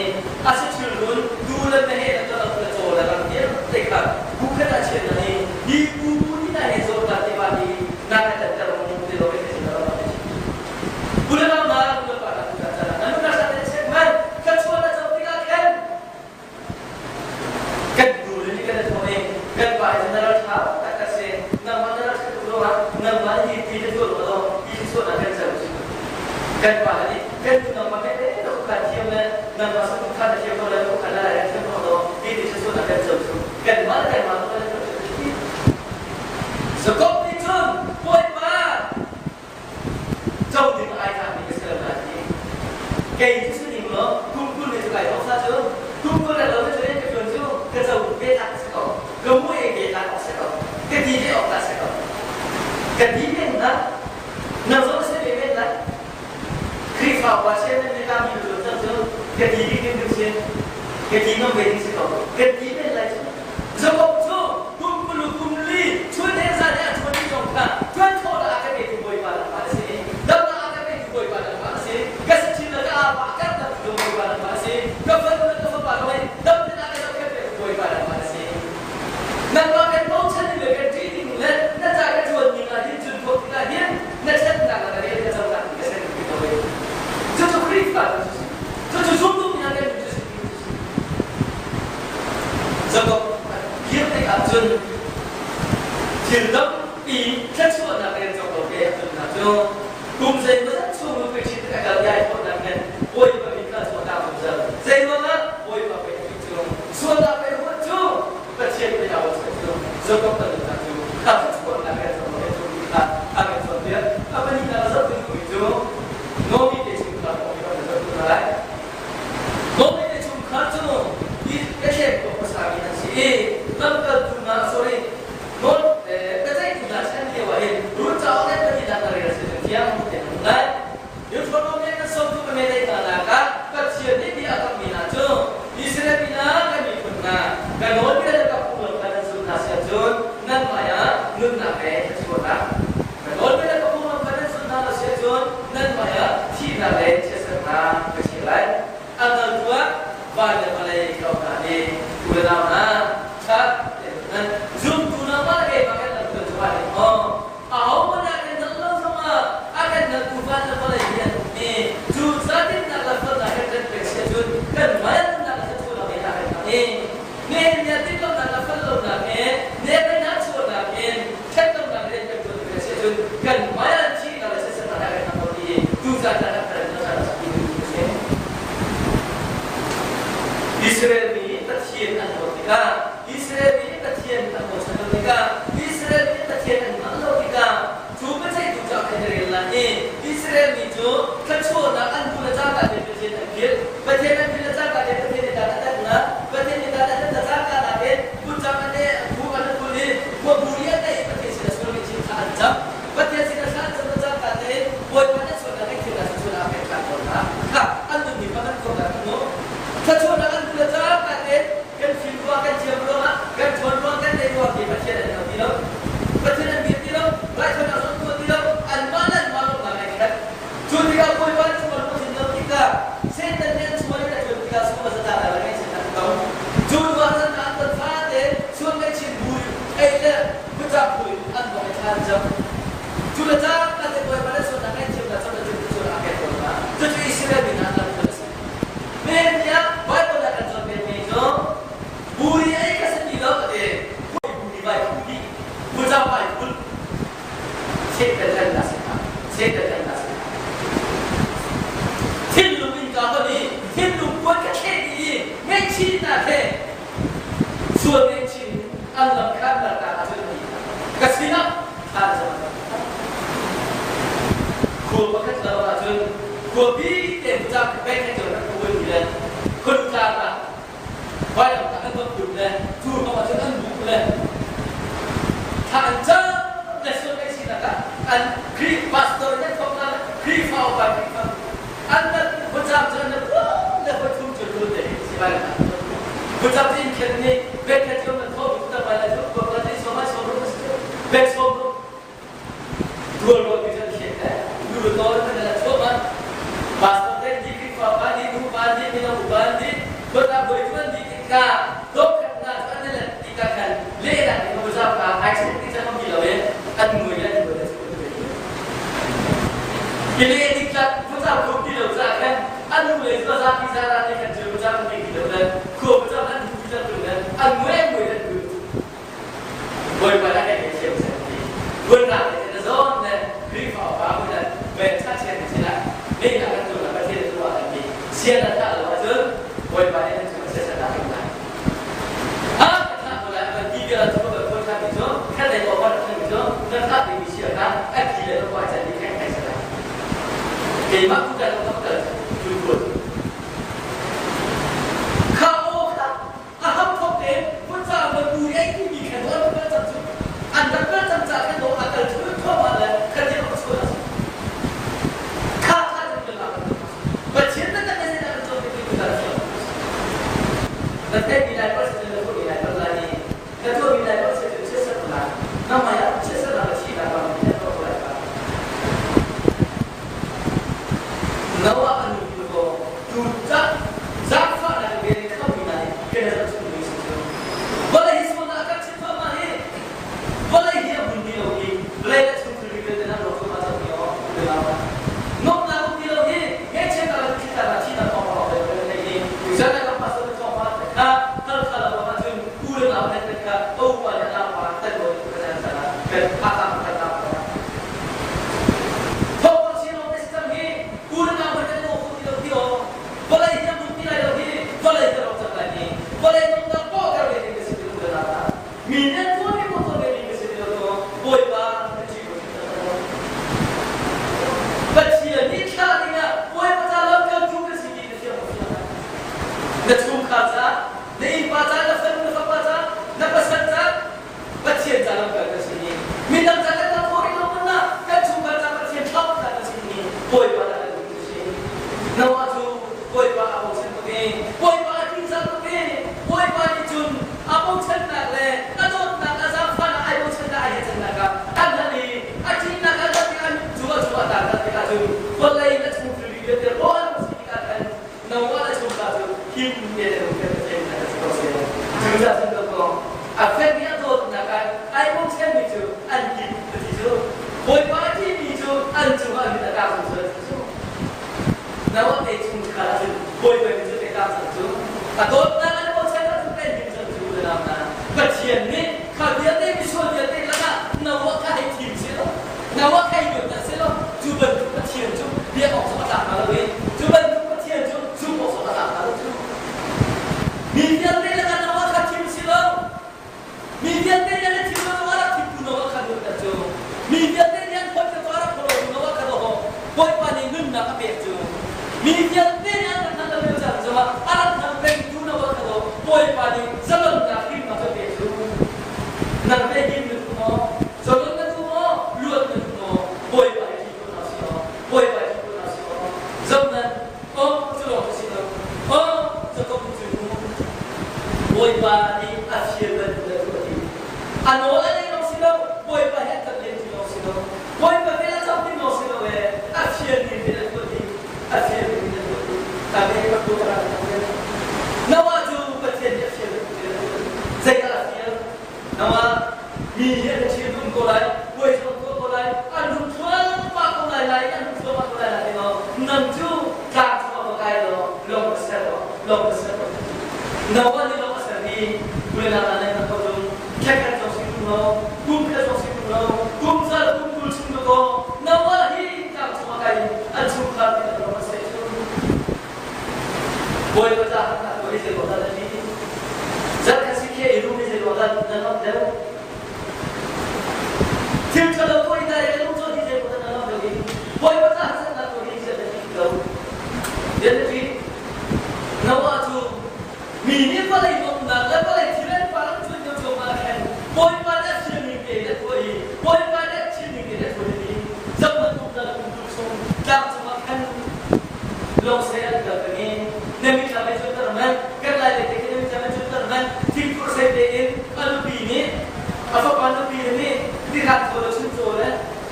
a si thilrun tu le meheh le kalauk le caw le rang vialte kha bu khat ah chiah hna i hi pu pu ni hna he Jordan tiva hi na ka tanter mu ti lo in ka pu le pa ma pu le pa na pu ta na nu na sa te chek man ka chuan na co tikah khan Kan nu le nih kan i thawh i kan pa hi na ral ṭha taktak si, nangmah na ral ṭhat tuk ruangah nangmah hi ti na tuah lo ti chuahnak kan cem si. Kan pa le nih kan nu nangmah he na ukhan thiam le nangmah sa ukhan na thiam ko le ukhan na lai na thiam ko lo ti ti chuahnak kan cem cu. Kanmah le kanmah tu kan i thawh. Jakob nih cun Bawipa co ding ai tlakmi ka si lo na ti. Kei cu si ning law kum 20 ne cu kai thawk sa cu kum 20 le lo na cu ka ṭuan cu ka co ve tlak si ko ka mu e ve tlak awk si ko ka ti ve awk ta si ko ka ti men na na zong si ve men na Khrihfa. Ka ti ngam ve ding si ko. Kan ti men lai cu. Jakob cu kum kulu kum li chun he zan he a chuan mi zong kha tuan thawhnak a ka petu Bawipa nangmah na si. Damnak a ka petu Bawipa nangmah na si. Ka sachin le ka apa a karhtertu zong Bawipa nangmah na si. Ka fanu le ka fapa zong hi dam tein a ka zohkhenh petu Bawipa nangmah na si. Nangmah kan bochan ning le kan ṭih ning le na ca ka ṭuan ning ah hin cun tuah tikah hin na ṭhatnak le na rian ka cohlan ka sen ti ko ve. Cucu Khrihfa cu si. Cucu zumtu mi hna kan cu si. Jakob kir tikah cun thil tampi thluachuahnak rian cawk lo ke a tlunnak cu kum zeimawzat chung nupi ṭhit a kal i ai thawhnak hin Bawipa min kha chuahtak zungzal. Zeiruangah Bawipa pei a cu sualnak pei ruat cu Pathian pei aa ruat cu Jakob kan nunnak cu kha thluachuahnak rian cawk lo ke cu kha a kan cawnpiak. A pahnihnak a zoh ding cu Nomi te chungkhar kong hi kan zoh hna lai. Nomi te chungkhar cu Bethlehem khua khuasami an si i lamkaltu hna sorry nawl biaceihtu hna chan lio ah hin Ruth cauk le pahnihnak na rel si cun thiang tein an um lai. Deuteronomy kan sawmtu ka mei hna nak ah Pathian nih bia a kammi hna cu Israel mi hna kan miphun hna ka nawlbia le ka phunglam kha nan zulh hna si ahcun nan hmaiah nunnak he thluachuahnak Ka nawlbia le ka phunglam kha nan zulh hna lo si ahcun nan hmaiah thihnak le chiatsernak ka chia lai. A hngaltu ah van le vawlei ka um hna i u le nau hna, ṭhat tein nan zumtu hna mah le keimah kan lamhruai cu aa ding maw? Ahohmanh ah kan hngalh lo zongah a kan hngaltu van le vawlei hi an um i cu ca dinnak le felnak kan kan pek si ahcun kan hmai nunnak le thluachuahnak he aa kan hmang i nihin ni ah dinlonak le fellonak he nepehnak chuahnak in ṭhatlonak rian kan ṭuan ve si ahcun kan hmai ah thihnak le siasaknak he a kan hmang ko ti i tucaan caan ah kan caan a si ti Israel mi Pathian an dawt tikah Israel mi Pathian an bochan lo tikah Israel mi Pathian an hngalh lo tikah cu biaceihtu cu a kan rel lai i Israel mi cu thluachuahnak an hmuh le cangka te Pathian an philh Pathian an philh le cangka te Pathian nih dan a tatnak Pathian nih dan a tat cangka nakin kutcang an i phu an phun i khuabu i an neih i Pathian sin a sualmi thil kha an cam Pathian sin a thla an cam le cangka tein Bawipa nih sualnak in thil a thluachuahnak a pek ṭhan tawn hna kha an nunning kha kan tuahnak kan hmuh thluachuahnak an hmuh le cangka tein kan fim ruang kan thiam ruangah kan ṭhawn ruang kan neih ruang ti Pathian an hlo ti lo Pathian an bia ti lo raithawinak zong tuah ti lo anmah le anmah lawmnak ai khat cu tikah Bawipa nih sual lungthin lo tikah Satan nih an sual in a ṭuan tikah sual a zata la ngei Satan tong cu hnu ah cun an ton fate sual ngaihchih bu ei le khuacang bu in an bawk i thla an cam cu le cang ka te Bawipa nih sualnak ngaihthiam na cam le cu cu a pek tawn hna cucu Israel mi hna an lam a si Men tiah Bible ah kan cawnpiakmi cu buri ei ka si ti lo a ti. Buri vai phu dih, khuca vai phun. Satan kan na si hna. Satan kan na si hna. Thinlung in ka hon i thinlung puan ka thleh dih i ngaihchihnak he sual ngaihchih in an lam khan nak ah cun ti ka sinah thla cam. Khua pakhat lo ahcun khuapi te cang bank he cun rak uan ti le khun tlang ah vailam tah an va phun le cu hmang ahcun an bu le thla an cam le sual kai sinak ah an Khrih pastor in an thawk hna le Khrihfa upa Khrihfa an nan khuacam cu an le le thum cu lu te si vai la khuacam cu in khen nih bank he cun an thawk mi ta vai la cu kuak la ti som ai som ru bank som ru Tualrawl ti cu an hlet le nu le tawl an la chuah Pastor te di Khrihfa pa di nu pa di mino upa di khuata bawi cu an di tikah dawkhatnak cu an le tikah khan lehnak in hmuza pa ai chung ti cang mi lo in an mui le an mui le cu an le tikah hmuza ko ti lo ca khan an nu le cu zapi zara te khan cu hmuza an ti lo le khua hmuza an ti cang le an mui an mui an mui Bawipa nih a kan thiam seh ti Buannak le na zawn le Khrihfa upa bu le ve ṭha-chiat na sinah nehnak kan tuah Pathian na tuah kan ti. Sian na thlah lo ahcun Bawipa nih nan cung siasat a ring lai. Na theihmi lai palh si cun na tuahmi lai palh lai i na tuahmi lai palh si cun chiatserh lai. Nangmah ah chiatserhnak le thihnak lam in an tuah ko lai kha. Noah a nu cu kaw tu zaangfahnak vel in khammi hna hi kan i zohchunhmi si cu. Vawlei hi sualnak a kan chim thluahmah hi vawlei hi a hmun ti lo hi vawlei le chung thilri vialte nan rawk thluahmah cang mi aw Nuamhnak um ti lo hi ngaihchiatnak le thihnak thihnak thawngpang lawng kan theih i tuzan ah kan pastor nih thawngpang an kha hal kha lo ah cun u le nau nih kan kha a upa nih a naupa kan nawl kan an cang ah kan akam kan nau thawngpang si lawng te si cang hi u le nau kan nawl kho ti lo ti aw vawlei hi a hmun ti lai lo hi vawlei hi rawk cang lai ni vawlei nuamnak pawhter ve ding ka si ti lo u le nau mi nih an tuahmi paoh tuah ve ding ka si ti lo to Bawipa na ṭih ko Pathian nih thlah dingah Bawipa ca lamkaltu ka si ti na fiang maw fiang Na chungkhar ca, na innpa ca, na fanu na fapa ca, na pasal ca, Pathian ca lamkal ka si ni. Midang ca kan lam khawh rih lo hmanh ah kan chungkhar ca Pathian thlah kan si ni. Bawipa dah kan duh si. Noah cu Bawipa a bochan tuk i Bawipa a ṭihzah tuk i Bawipa nih cun a bochannak le a dawtnak a zaangfahnak ai bochannak ai hecannak ah an hal i a ṭihnak a hal tikah cu a cu a tar tikah cun vawlei na chung thilri vialte rawl an si tikah khan Noah le chungkhar cu him te le um te Pathian an si ko seh. Cucaah cun dawkawng a fekmi a dawtnak ah ai bochanmi cu an him a ti cu Bawipa a ṭihmi cu an cungah a mit a kang zungzal a ti cu. Noah te chungkhar ah cun Bawipa nih cu te kang cang cu a dawtnak an bochan ahcun kan him cang cu na lam na Pathian nih kha vialte misual vialte lakah Noah kha hei thim seh law Noah kha hei luatter seh law cu bantuk Pathian cu biak awk zong a tlak hnga lo i cu bantuk Pathian cu zumh awk zong a tlak hnga lo cu mi vialte lakah Noah kha thim si lo Mi vialte nih an thil lo a rak thimtu Noah kha nunter cu mi vialte nih an phawt cu a rak phawt Noah kha doh Bawipa nih nunnak a pek cu mi vialte nih an rak hngalh lo lio caan zongah a rak hngal pengtu Noah kha doh Bawipa nih zalonnak himnak a pek cu nang te him na duh maw zalon na duh maw luat na duh maw Bawipa hi ṭih ko hna sih aw Bawipa hi ṭih ko hna sih aw zohhmanh aw cu lawng si lo aw Jakob cu Bawipa nih a fial bantuk a tuah dih. A nawl a leng lawng si lo, Bawipa he a tat len ti lawng si lo, Bawipa vel a cam ti lawng si lo ee, a fial ning in a tuah dih, a fial ning in a tuah dih. Ta me ka tuah ra ka tuah. Noah cu Pathian nih a fial bantuk in a tuah dih. Zeidah a fial? Noah, mi hi an ṭhial um ko lai, puai zong tuah ko lai, an lung thluahmah ko lai lai, an lung thluahmah ko lai lai ti nang cu tlang cungah va kai law lawng va ser law lawng va ser law Noah nih lawng a ser i kulenak ah nan ko tung thlekhat zong si tung lo kum khat zong si tung lo kum zal kum 20 chung ko Noah hi tlang cungah kai in an chungkhar nih an lawng a ser cu Bawipa ca hna ko hi zei ruang dah na ti Zarh khat si khe i rum hi zei ruang dah na lawmh deuh Thil ṭhalo tuah i dai le lungcaw hi zei ruang dah na lawmh deuh i Bawipa ca harsatnak tuah hi zei na ti lo Zei na ti Noah cu mi nih vawlei nuamhnak le vawlei thil an par an cuan lio cuahmah ah khan Bawipa nih a thil ning tein a tuah i Bawipa nih a thil ning tein a tuah i zohhmanh kum na kum chung tlang cungah khan lawng seh an kal peng i na mitthlam ei cuanter hmanh kan lai lei te khi na mitthlam ei cuanter hmanh thingkur sei tein a nupi nih a fapa nupi nih tihrat thaw le chuncaw le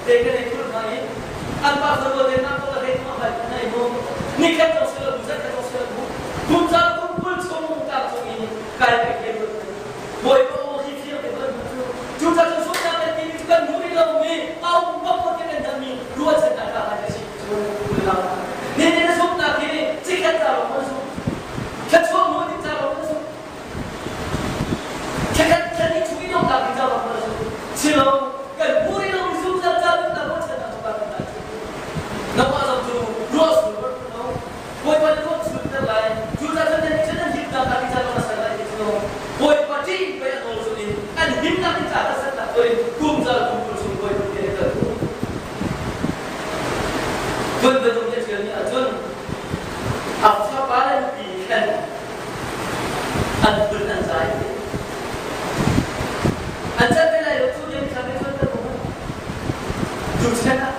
te kan ei thur hna i an pa fanu te na ko la hei thong hai na i mu nikhat zong si lo bu zat khat zong si lo bu kum za kum 20 chung tlang cung i kai pe ke Bawipa aw hi fiang te kan hmuh cu cucaah cun sungnak kan timi cu kan hmuh rih lomi a um bak ko ti kan hngalhmi ruahchannak ka han a si cu ni ni na zumhnak hi cikhat ca lawng kan zumh thluachuah hmuh ding ca lawng kan zumh thlakhat thlani chung i dongnak ding ca lawng kan zumh silo kan hmuh rih lomi zungzal ca nunnak ruahchannak cu kan lai cu nangmah zong cu ruah sul no Bawipa nih ruah sul ter lai cucaah cun nan cun an himnak ding ca lawng a ser lai ti cu Bawipa ṭih pei a nawl cun in an himnak ding ca a sernak tuin kum zal kum 20 chung Bawipa ti an kal Tuan bantuk nih a ṭialmi ahcun a fapa le nupi nih khan an phun an zai ti. An cat ve lai lo cu ding kha kan tuan kan um. Tuchan ah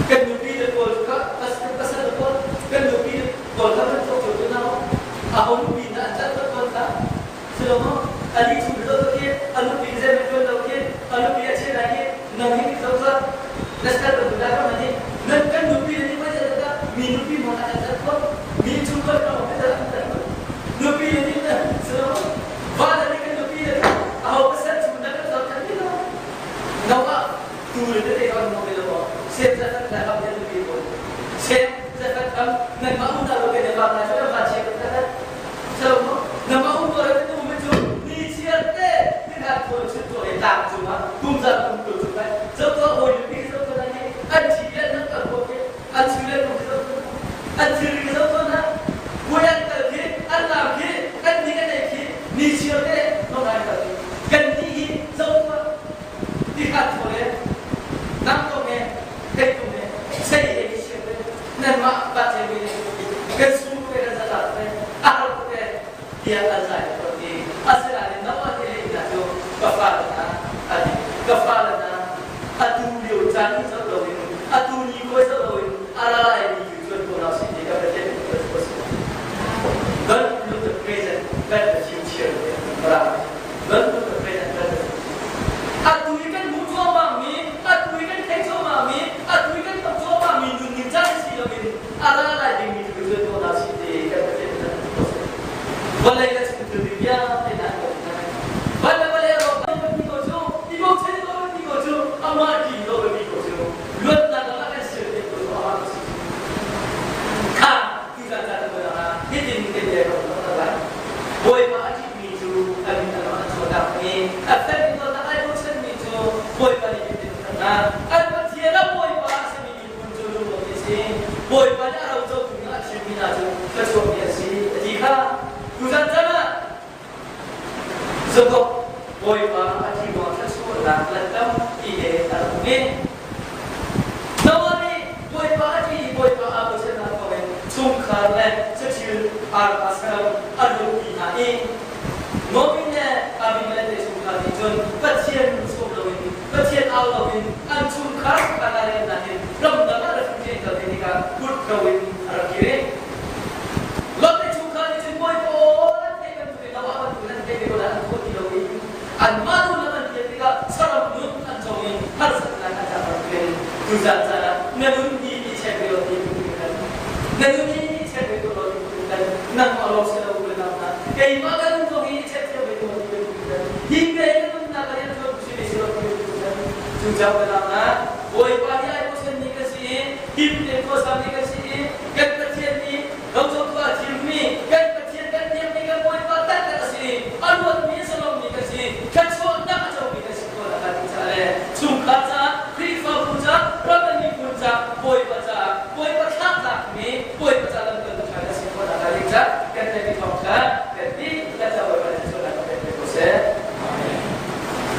kan nupi le pawl kha pasal le pawl kan nupi le pawl kha kan tuak cio te hna aho nupi dah an cat kan tuan. Si lo maw? Ali chung zo to khi anupi zei man tuan lo khi anupi a chia lai khi nang hi zo za national bantu da ka ni nan kan nupi ni ko za da mi nupi mo na kan ko mi chung ko ka mo da kan ko nupi ni na si lo va da ni kan nupi le a ho pasal chung da kan zo kan ni lo nawa tu le te ka mo le lo sem za kan la ka nupi ko sem za kan kam nan ma un da lo ke ne ba na cha ba che ka ka na ma um ko le tu mi chu ni chiar te ni kha tho chu to e tang chu ma kum za kum tu chu kai zo to o yu pi zo to na ni an chi le na ka ko ke an chi le ko zo to an chi ri zo to na ku yan ta ki an lam ki an ni ka nei ki ni chiar te no nai ta ki kan ni hi zo to ti kha tho le nam to me thei to me sei he ni chiar te nan ma ba che mi ne kan su ke kan za ta te a har te tiah an zai ko ti asinain Noah te le ina cu ka fale hna ati ka fale hna atu lio caan i zoh loin atu ni koi zoh loin a ra lai mi tu cuan ko hna sih ti ka Pathian nih ka si. Don't look the present but the future. Don't look the present but the future. Atu i kan hmuh cuahmah mi, atu i kan theih cuahmah mi, atu i kan ton cuahmah mi nunning caan si loin a ra lai dingmi tu cuan ko hna sih ti kan Pathian nih kan si. Vawlei le chung thil vialte hna an kan hna. Van le vawlei a rawk mi ko cu, i bochan ko mi ko cu, amah ṭih lo mi ko cu, luatnak lam ah kan sir te ko cu amah ka si. Kha tuzan caan ko ah hitin te te ko ko lai. Bawipa a ṭihmi cu a min a a chuahtak i a fel dawtnak ai bochan mi cu Bawipa nih hitin a hna. An Pathian a Bawipa a simi miphun cu lunglawm a si. Bawipa nih a rocotu nih a thimmi hna cu thluachuakmi an si a ti kha. Tuzan caan ah Jakob Bawipa a thi ruang thluachuahnak lan tampi he a rak um i Noah nih Bawipa a ṭih i Bawipa aa bochannak thawngin chungkhar le saṭil arpa saram a luatpi hna i Noah le Abimelech te chungkhar nih cun Pathian sawm loin Pathian au loin an chungkhar kha in ramdang ah refugee an kal te tikah kut ro in a rak kir i Lot le chungkhar nih cun Bawipa aw an theih bantuk in Noah bantuk in an theih ve ko nain an thawh ti lo i anmah duh lam an pial tikah saram nun an cong i harsatnak an rak rin. Tuzan caan ah na nun hi i check ve lo ti kan na nun hi i check ve ko lo ti kan nangmah lawng si lo unau hna keimah ka nun zong hi i check cio ve ko ti kan hi ke na nunnak ah rian tuan si ve si lo ti kan cu caah unau hna Bawipa hi ai bochanmi kan si i him tein khuasami kan.